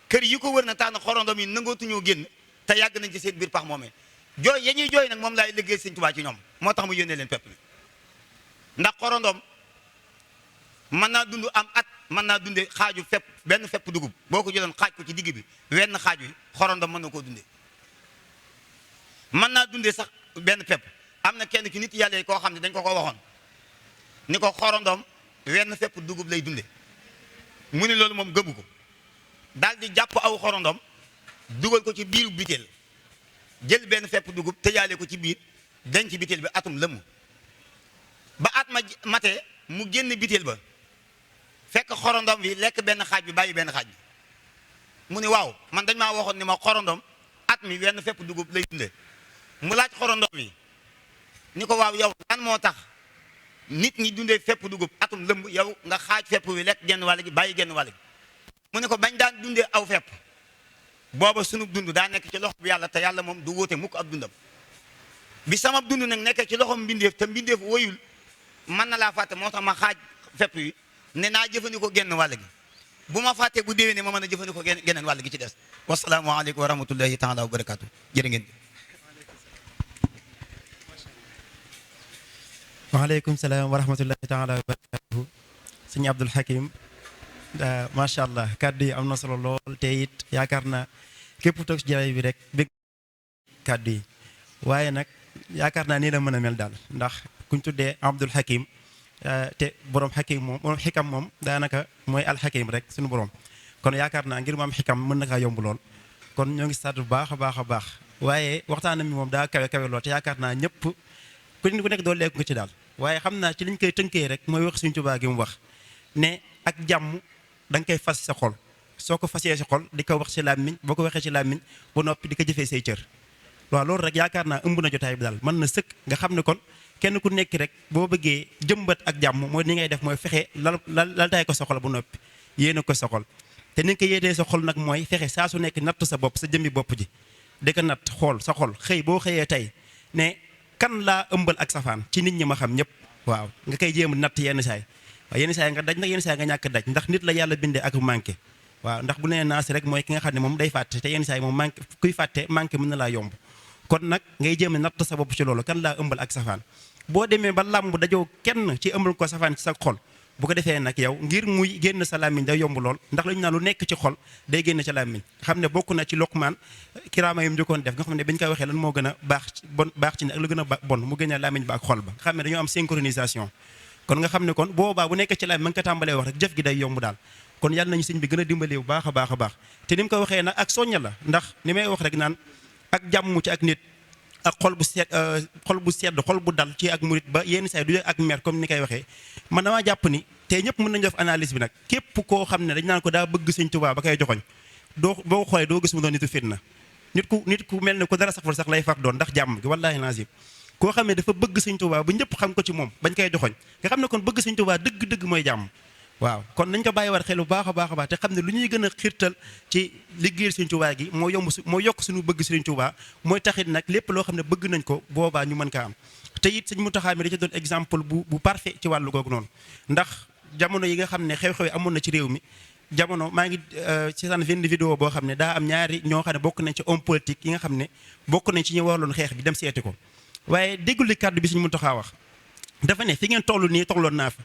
kër yi ko wër na tax na xorondom yi nangootuñoo génn te yàgg nañ ci seen biir pax moomee jooy ya ñuy jooy nag moom laay liggéey sëñ Tuubaa ci ñoom moo tax mu yónnee leen pepp mi ndax xorondom mën naa dund am at mën naa dunde xaaju fepp benn fepp dugub boo ko jëloon xaaj ko ci digg bi wenn xaaj wi xorondom mën na koo dundee mën naa dundee sax benn pepp am na kenn ci nit yàlla yi koo xam ne dañ ko waxoon ni ko xorondom wenn fepp dugub lay dunde mu ni loolu moom gëmu ko daal di jàpp aw xorondom dugal ko ci biiru biteel jël benn fepp dugub tëjaale ko ci biir denc biteel bi atum lëmm ba at ma matee mu génn biteel ba fekk xorondom bi lekk benn xaaj bi bàyyi benn xaaj bi mu ni waaw man dañ maa waxoon ni ma xorondom at mi wenn fepp dugub lay dunde mu laaj xorondom bi ni ko waaw yow lan moo tax nit ñi dundee fepp dugub atum lëmb yow nga xaaj fepp wi lekk genn wàll gi bàyyi genn wàll gi mu ne ko bañ daan dundee aw fepp booba sunu dund daa nekk ci loxo bi yàlla te yàlla moom du wóote mukk ab dundam bi sama dund nag nekkee ci loxom mbindeef te mbindeef woyul mën na laa fàtte moo tax ma xaaj fepp wi ne naa jëfandikoo genn wàll gi bu ma fàttee bu déwénee ma mën a jëfandikoo geneen wàll gi ci des wasalaamualeykum wa rahmatullahi taala wa barakaatu jërë ngeen waaleykum salaam wa rahmatullahi taala wa barakatuhu sëñ Abdul Hakim macha allah kàddu yi am na solo lool te it yaakaar naa képp toog si jaraay bi rek bég kàddu yi waaye nag yaakaar naa nii la mën a mel daal ndax kuñ tuddee Abdul Hakim te borom Hakim moom borom xikam moom daanaka mooy alxakim rek suñu borom kon yaakaar naa ngir mu am xikam mën na kaa yomb lool kon ñoo ngi sant bu baax a baax a baax waaye waxtaanam mi moom daa kawe kawe lool te yaakaar naa ñëpp ku nekk doo lekk nga ci daal waaye xam naa ci liñ koy tënkee rek mooy wax Sëriñ Tuubaa gi mu wax ne ak jàmm da nga koy fas sa xol soo ko fasee sa xol di ko wax ci làmmiñ boo ko waxee ci làmmiñ ba noppi di ko jëfee say cër waaw loolu rek yaakaar naa ëmb na jotaay bi daal mën na sëkk nga xam ne kon kenn ku nekk rek boo bëggee jëmbat ak jàmm mooy ni ngay def mooy fexe lal tay ko sa xol bu noppi yéene ko sa xol te ni nga ko yéetee sa xol nag mooy fexe saa su nekk natt sa bopp sa jëmmi bopp ji di ko natt xool sa xol xëy boo xëyee tey ne kan laa ëmbal ak safaan ci nit ñi ma xam ñëpp waaw nga koy jéem natt yenn saay waaw yenn saay nga daj nag yenn saay nga ñàkk daj ndax nit la yàlla bindee ak manqué waaw ndax bu nee naasi rek mooy ki nga xam ne moom day fàtte te yenn saay moom manqué kuy fàtte manqué mën na laa yomb kon nag ngay jéem a natt sa bopp ci loolu kan laa ëmbal ak safaan boo demee ba làmb dajoo kenn ci ëmbal ko safaan ci sa xol bu ko defee nag yow ngir muy génn sa làmmiñ day yomb lool ndax la ñu naan lu nekk ci xol day génn ca làmmiñ xam ne bokk na ci Luqmaan kiraama yum njëkkoon def nga xam ne bañ koy waxee lan moo gën a baax ci ne ak lu gën a bon mu gën a làmmiñ ba ak xol ba nga xam ne dañoo am synchronisation kon nga xam ne kon boobaa bu nekkee ci làmmiñ ma nga ko tàmbalee wax rek jëf gi day yomb daal kon yàlla nañu sëñ bi gën a dimbalee bu baax a baax a baax te ni mu ko waxee nag ak soñña la ndax ni may wax rek naan ak jàmm ci ak nit ak xol bu sedd xol bu dal ci ak murit ba yenn saa du ak mer comme ni koy waxee man damaa jàpp ni te ñëpp mën nañu def analyse bi nag képp koo xam ne dañ naan ko daa bëgg Sëñ Tuubaa ba koy joxoñ doo boo ko xoolee doo gis mu doon nitu fitna nit ku mel ne ku dara saful sax lay far doon ndax jàmm gi wallaahi lazim koo xam ne dafa bëgg Sëñ Tuubaa ba ñëpp xam ko ci moom bañ koy joxoñ nga xam ne kon bëgg Sëñ Tuubaa dëgg-dëgg mooy jàmm waaw kon nañ ko bàyyi war xel bu baax a baax a baax te xam ne lu ñuy gën a xiirtal ci liggéeyal Sëriñ Tuubaa gi moo yokk suñu bëgg Sëriñ Tuubaa mooy taxit nag lépp loo xam ne bëgg nañ ko boobaa ñu mën kaa am te it Sëñ Muntaxaa mi da ci doon exemple bu parfait ci wàllu googu noonu ndax jamono yi nga xam ne xew-xew yi amoon na ci réew mi jamono maa ngi ci saan benn vidéo boo xam ne daa am ñaari ñoo xam ne bokk nañ ci homme politique yi nga xam ne bokk nañ ci ñu warloon xeex bi dem seeti ko waaye déggul li kàddu bi Sëñ Muntaxaa wax dafa ne fi ngeen toll nii tolloon naa fa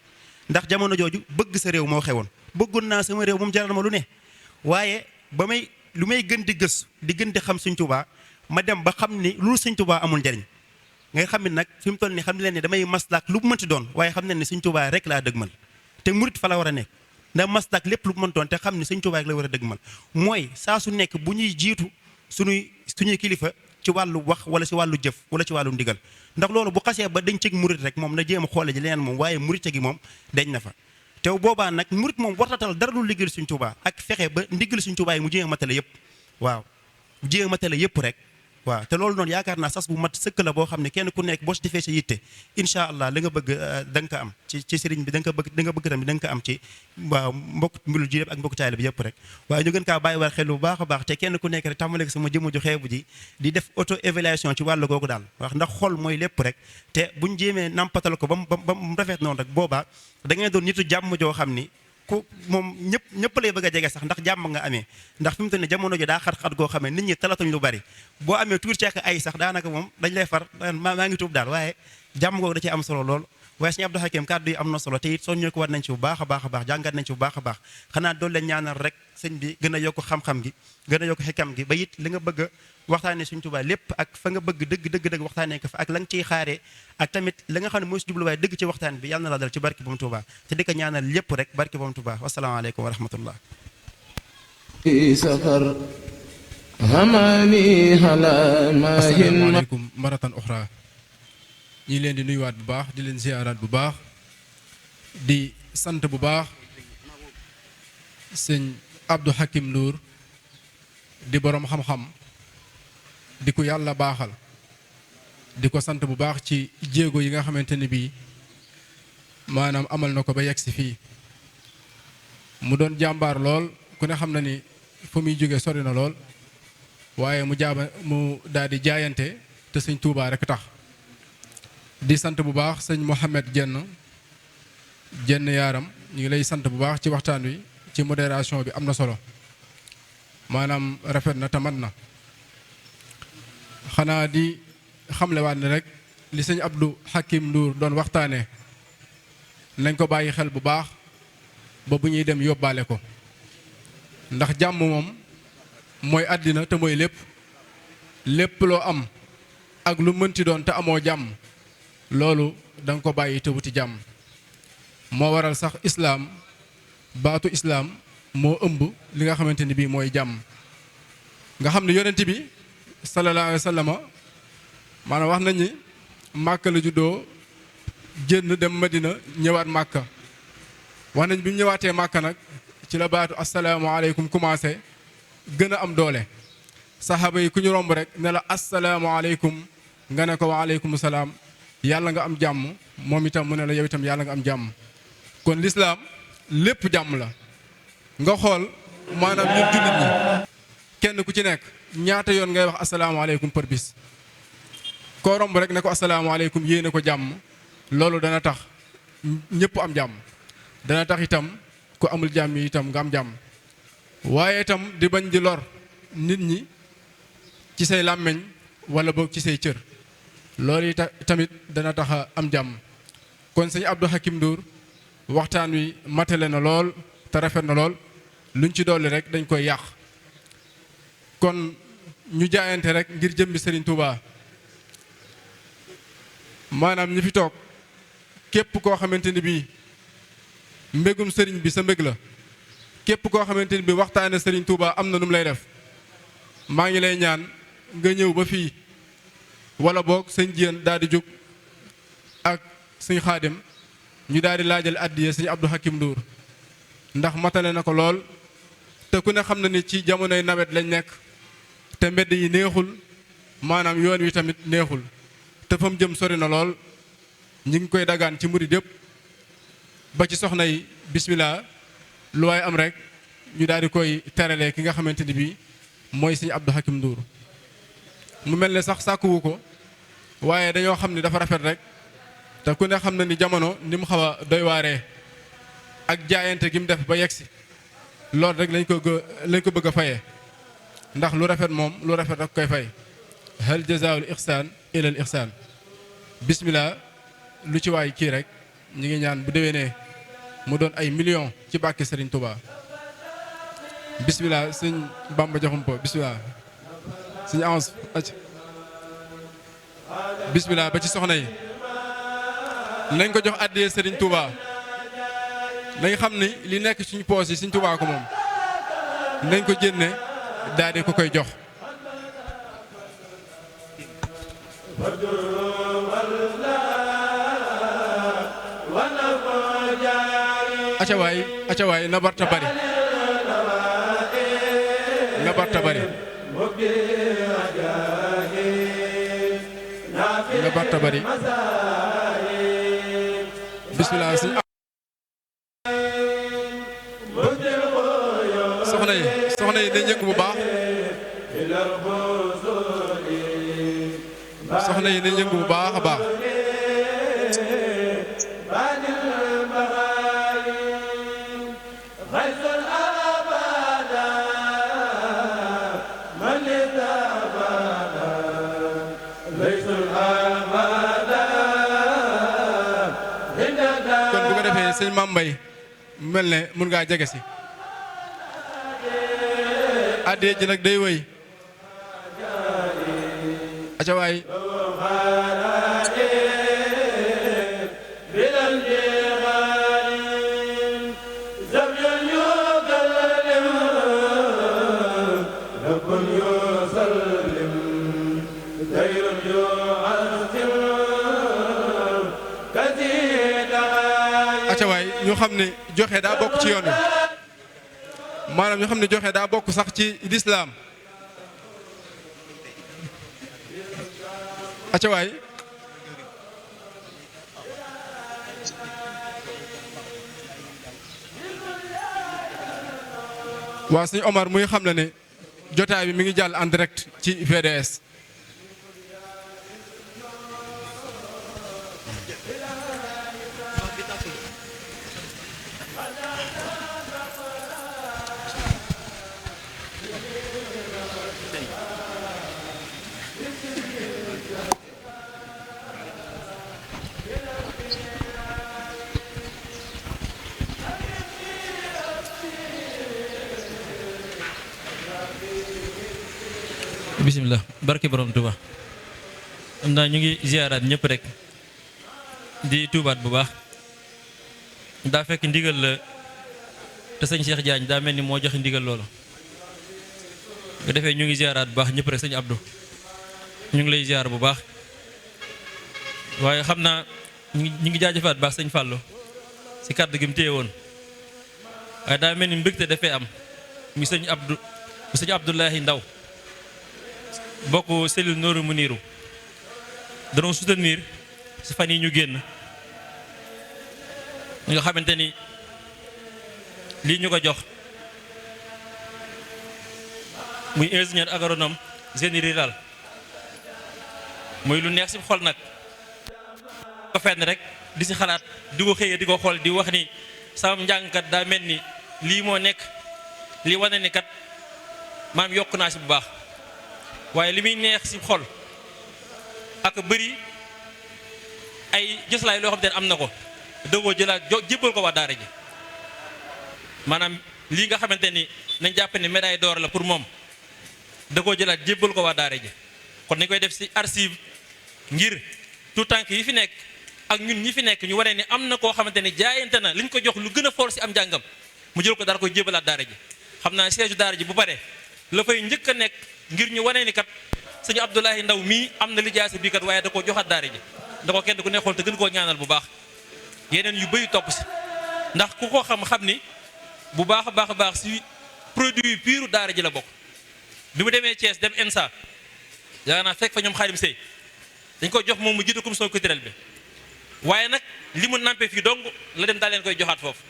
ndax jamono jooju bëgg sa réew moo xewoon bëggoon naa sama réew moom jaral ma lu ne waaye lu may gën di gëstu di gën di xam Sëñ Tuubaa ma dem ba xam ni lu Sëñ Tuubaa amul njariñ ngay xam ne nag fi mu toll nii xam ne leen ne damay maslaak lu mu mënti doon waaye xam ne ne Sëñ Tuubaa rek laa dëgmal te murit fa la war a nekk ndax maslaak lépp lu mu mën doon te xam ne Sëñ Tuubaa rek la war a dëgmal mooy saa su nekk bu ñuy jiitu suñuy kilifa ci wàllu wax wala ci wàllu jëf wala ci wàllu ndigal ndax loolu bu xasee ba dañ cig murit rek moom na jéem a xoole ji leneen moom waaye murite gi moom dañ na fa te boobaa nag murit moom wartatal dara lu liggéeyal Sëriñ Tuubaa ak fexe ba ndigal Sëriñ Tuubaa yi mu jéem a matale yëpp waaw mu jéem a matale yëpp rek waaw te loolu noonu yaakaar naa sas bu mat sëkk la boo xam ne kenn ku nekk boo si defee sa yitte incha allah la nga bëgg da nga ko am ci sëriñ bi da nga ko bëgg tamit da nga ko am ci waaw mbokk mbilu ji ak mbokk taalibe bi yëpp rek waaye ñu gën kaa bàyyi war xel bu baax a baax te kenn ku nekk rek tàmbale ko sama jëmm ju xeebu ji di def auto évaluation ci wàllu googu daal wax ndax xol mooy lépp rek te buñ jéemee nampatal ko ba mu rafet noonu rek boobaa da ngay doon nitu jàmm joo xam ni ku moom ñëpp lay bëgg a jege sax ndax jàmm nga amee ndax fi mu toll nii jamono ji daa xat-xat goo xamee nit ñi talatuñ lu bari boo amee tuur ceek ay sax daanaka moom dañ lay far maa ngi tuub daal waaye jàmm googu da ci am solo lool waaye Sëriñ Abdou Hakim kàddu yi am na solo te it soññoo ko war nañ ci bu baax a baax a baax jàngat nañ ci bu baax a baax xanaa doolu leen ñaanal rek sëñ bi gën a yokk xam-xam gi gën a yokk xikam gi ba it li nga bëgg a waxtaane Sëriñ Tuubaa lépp ak fa nga bëgg dëgg waxtaanee ko fa ak la nga ciy xaaree ak tamit la nga xam ne mooy si jubluwaay dëgg ci waxtaan bi yàlla na la dal ci barki Borom Tuubaa te di ko ñaanal lépp rek barki Borom Tuubaa wasalaamaaleykum wa rahmatullah asalaamaaleykum maratan oxra ñi leen di nuyuwaat bu baax di leen ziyaaraat bu baax di sant bu baax sëñ Abdou Hakim Ndour di boroom xam-xam di ko yàlla baaxal di ko sant bu baax ci jéego yi nga xamante ne bii maanaam amal na ko ba yegg si fii mu doon jàmbaar lool ku ne xam na ni fu muy jóge sori na lool waaye mu daal di jaayante te sëñ Touba rek tax di sant bu baax sëñ Mohamed jenn yaaram ñu ngi lay sant bu baax ci waxtaan wi ci modération bi am na solo maanaam rafet na te mat na xanaa di xamlewaat ne rek li sëñ Abdou Hakim Ndour doon waxtaanee nañ ko bàyyi xel bu baax ba bu ñuy dem yóbbaale ko ndax jàmm moom mooy àddina te mooy lépp loo am ak lu mënti doon te amoo jàmm loolu danga ko bàyyi te wuti jàmm moo waral sax islaam baatu islaam moo ëmb li nga xamante ni bii mooy jàmm nga xam ne yonent bi sallallahu alayhi wa sallam maanaam wax nañ ni màkka la juddoo génn dem madina ñëwaat màkka wax nañ bi mu ñëwaatee màkka nag ci la baatu asalaamaaleykum commencé gën a am doole saxaaba yi ku ñu romb rek ne la asalaamaaleykum nga ne ko waaleykum salaam yàlla nga am jàmm moom itam mu ne la yow itam yàlla nga am jàmm kon lislaam lépp jàmm la nga xool maanaam ñun jullit ñi kenn ku ci nekk ñaata yoon ngay wax asalaamaaleykum par bis koo romb rek ne ko asalaamaaleykum yéene ko jàmm loolu dana tax ñëpp am jàmm dana tax itam ku amul jàmm yi itam nga am jàmm waaye itam di bañ di lor nit ñi ci say làmmeñ wala boog ci say cër loolu tamit dana tax a am jàmm kon sëñ Abdou Hakim Ndour waxtaan wi matale na lool te rafet na lool luñ ci dolli rek dañ koy yàq kon ñu jaayante rek ngir jëmbi Serigne Touba maanaam ñi fi toog képp koo xamante ni bii mbégum Serigne bi sa mbég la képp koo xamante ni bii waxtaane Serigne Touba am na nu mu lay def maa ngi lay ñaan nga ñëw ba fii wala boog sëñ Diène daal di jóg ak sëñ Xaadim ñu daal di laajal addiye sëñ Abdou Hakim Ndour ndax matale na ko lool te ku ne xam na ni ci jamonoy nawet lañ nekk te mbedd yi neexul maanaam yoon wi tamit neexul te fa mu jëm sori na lool ñi ngi koy dagaan ci murid yëpp ba ci soxna yi bismillah lu waay am rek ñu daal di koy teralee ki nga xamante ni bii mooy sëñ Abdou Hakim Ndour mu mel ne sax sàkkuwu ko waaye dañoo xam ni dafa rafet rek te ku ne xam na ni jamono ni mu xaw a doy waaree ak jaayante gi mu def ba yegsi loolu rek lañ ko bëgg a fayee ndax lu rafet moom lu rafet rek koy fay hal jazaa'ul ihsaan ilal ihsaan bismillah lu ci waay kii rek ñi ngi ñaan bu déwénee mu doon ay millions ci bàkki Serigne Touba bismillah sëñ Bamba Jaxumpa bismillah sëñ Ans bismillah ba ci soxna yi nañ ko jox àddiyee Serigne Touba nañ xam ni li nekk suñu poos yi Serigne Touba ko moom nañ ko jénne daal di ko koy jox acawaay na barta bari na barta bari na barta bari bismillah soxna yi dañ yëngu bu baax soxna yi dañ yëngu bu baax a baax kon bu ko defee sëñ Mame Mbaye mel ne mun ngaa jege si addiya ji nag day wëy aca waay aca waay ñu xam ne joxe daa bokk ci yoon wi maanaam ñu xam ne joxe daa bokk sax ci lislaam aca waay waa sëñ Omar muy xam ne ne jotaay bi mi ngi jàll en direct ci VDS bismillah barke borom Touba am naa ñu ngi ziaraat ñëpp rek di tuubaat bu baax daa fekk ndigal la te sëñ Cheikh Diagne daa mel ni moo joxe ndigal loolu nga defee ñu ngi ziaraat bu baax ñëpp rek sëñ Abdou ñu ngi lay ziar bu baax waaye xam naa ñu ngi jaajëfaat baax sëñ Fallou si kàddu gi mu téye woon waaye daa mel ni mbégte dafee am mi sëñ Abdoulahi Ndaw bokk cellule Nourou Mounirou danoon soutenir si fan yi ñu génn nga xamante ni lii ñu ko jox muy ingénieur agronome génie rural muy lu neex si xol nag ko fenn rek di si xalaat di ko xëyee di ko xool di wax ni sama njàngkat daa mel ni lii moo nekk lii wane ni kat maam yokk naa si bu baax waaye li muy neex si xol ak bëri ay jëslaay loo xam te ne am na ko dëggoo jëlaat jébbal ko waa daara ji maanaam lii nga xamante ni nañ jàpp ne médaille d'or la pour moom dëggoo jëlaat jébbal ko waa daara ji kon nañ koy def si archive ngir tout tànk yi fi nekk ak ñun ñi fi nekk ñu waree ni am na koo xamante ne jaayante na liñ ko jox lu gën a fort si am njàngam mu jël ko dara koy jébbalaat daara ji xam naa siège daara ji bu pare la fay njëkk a nekk ngir ñu wane ni kat sëñ Abdoulahi Ndaw mii am na lijaasa bii kat waaye da koo joxaat daara ji da ko kenn ku ne xool te gën koo ñaanal bu baax yeneen yu bëri topp si ndax ku ko xam ni bu baax a baax si produit pur daara ji la bokk bi mu demee Thiès dem ENSA yaa naa fekk fa ñoom Xaadim Sey dañ ko jox moom mu jiite commission culturelle bi waaye nag li mu nampé fii dong la dem daal leen koy joxaat foofu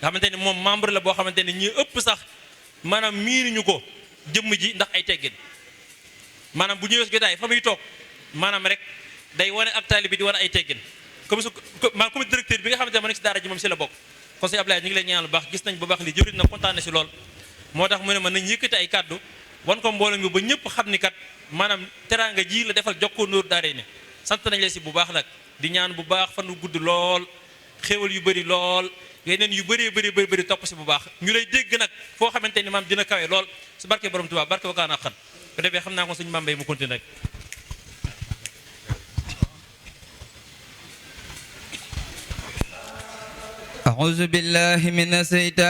nga xamante ni moom membre la boo xamante ni ñi ëpp sax maanaam miinuñu ko jëmm ji ndax ay teggin maanaam bu ñëwee si jotaay fa muy toog maanaam rek day wane ak taalibe bi di wane ay teggin comme directeur bi nga xamante ne ma nekk si daara ji moom si la bokk kon sëñ Ablaye ñu ngi lay ñaanal bu baax gis nañ bu baax li jëriñ na kontaan na si lool moo tax mu ne ma nañ yëkkati ay kàddu wan ko mbooloo mi ba ñëpp xam ni kat maanaam teraanga ji la defal jokkoo Nour daara ni sant nañ la si bu baax nag di ñaan bu baax fan wu gudd lool xéewal yu bëri lool yeneen yu bëri topp si bu baax ñu lay dégg nag foo xamante ni maam dina kawe lool su barke borom Tuubaa barke wakaana xan ko defee xam naa ko suñu Mame Mbaye mu continue rek أعوذ بالله من الشيطان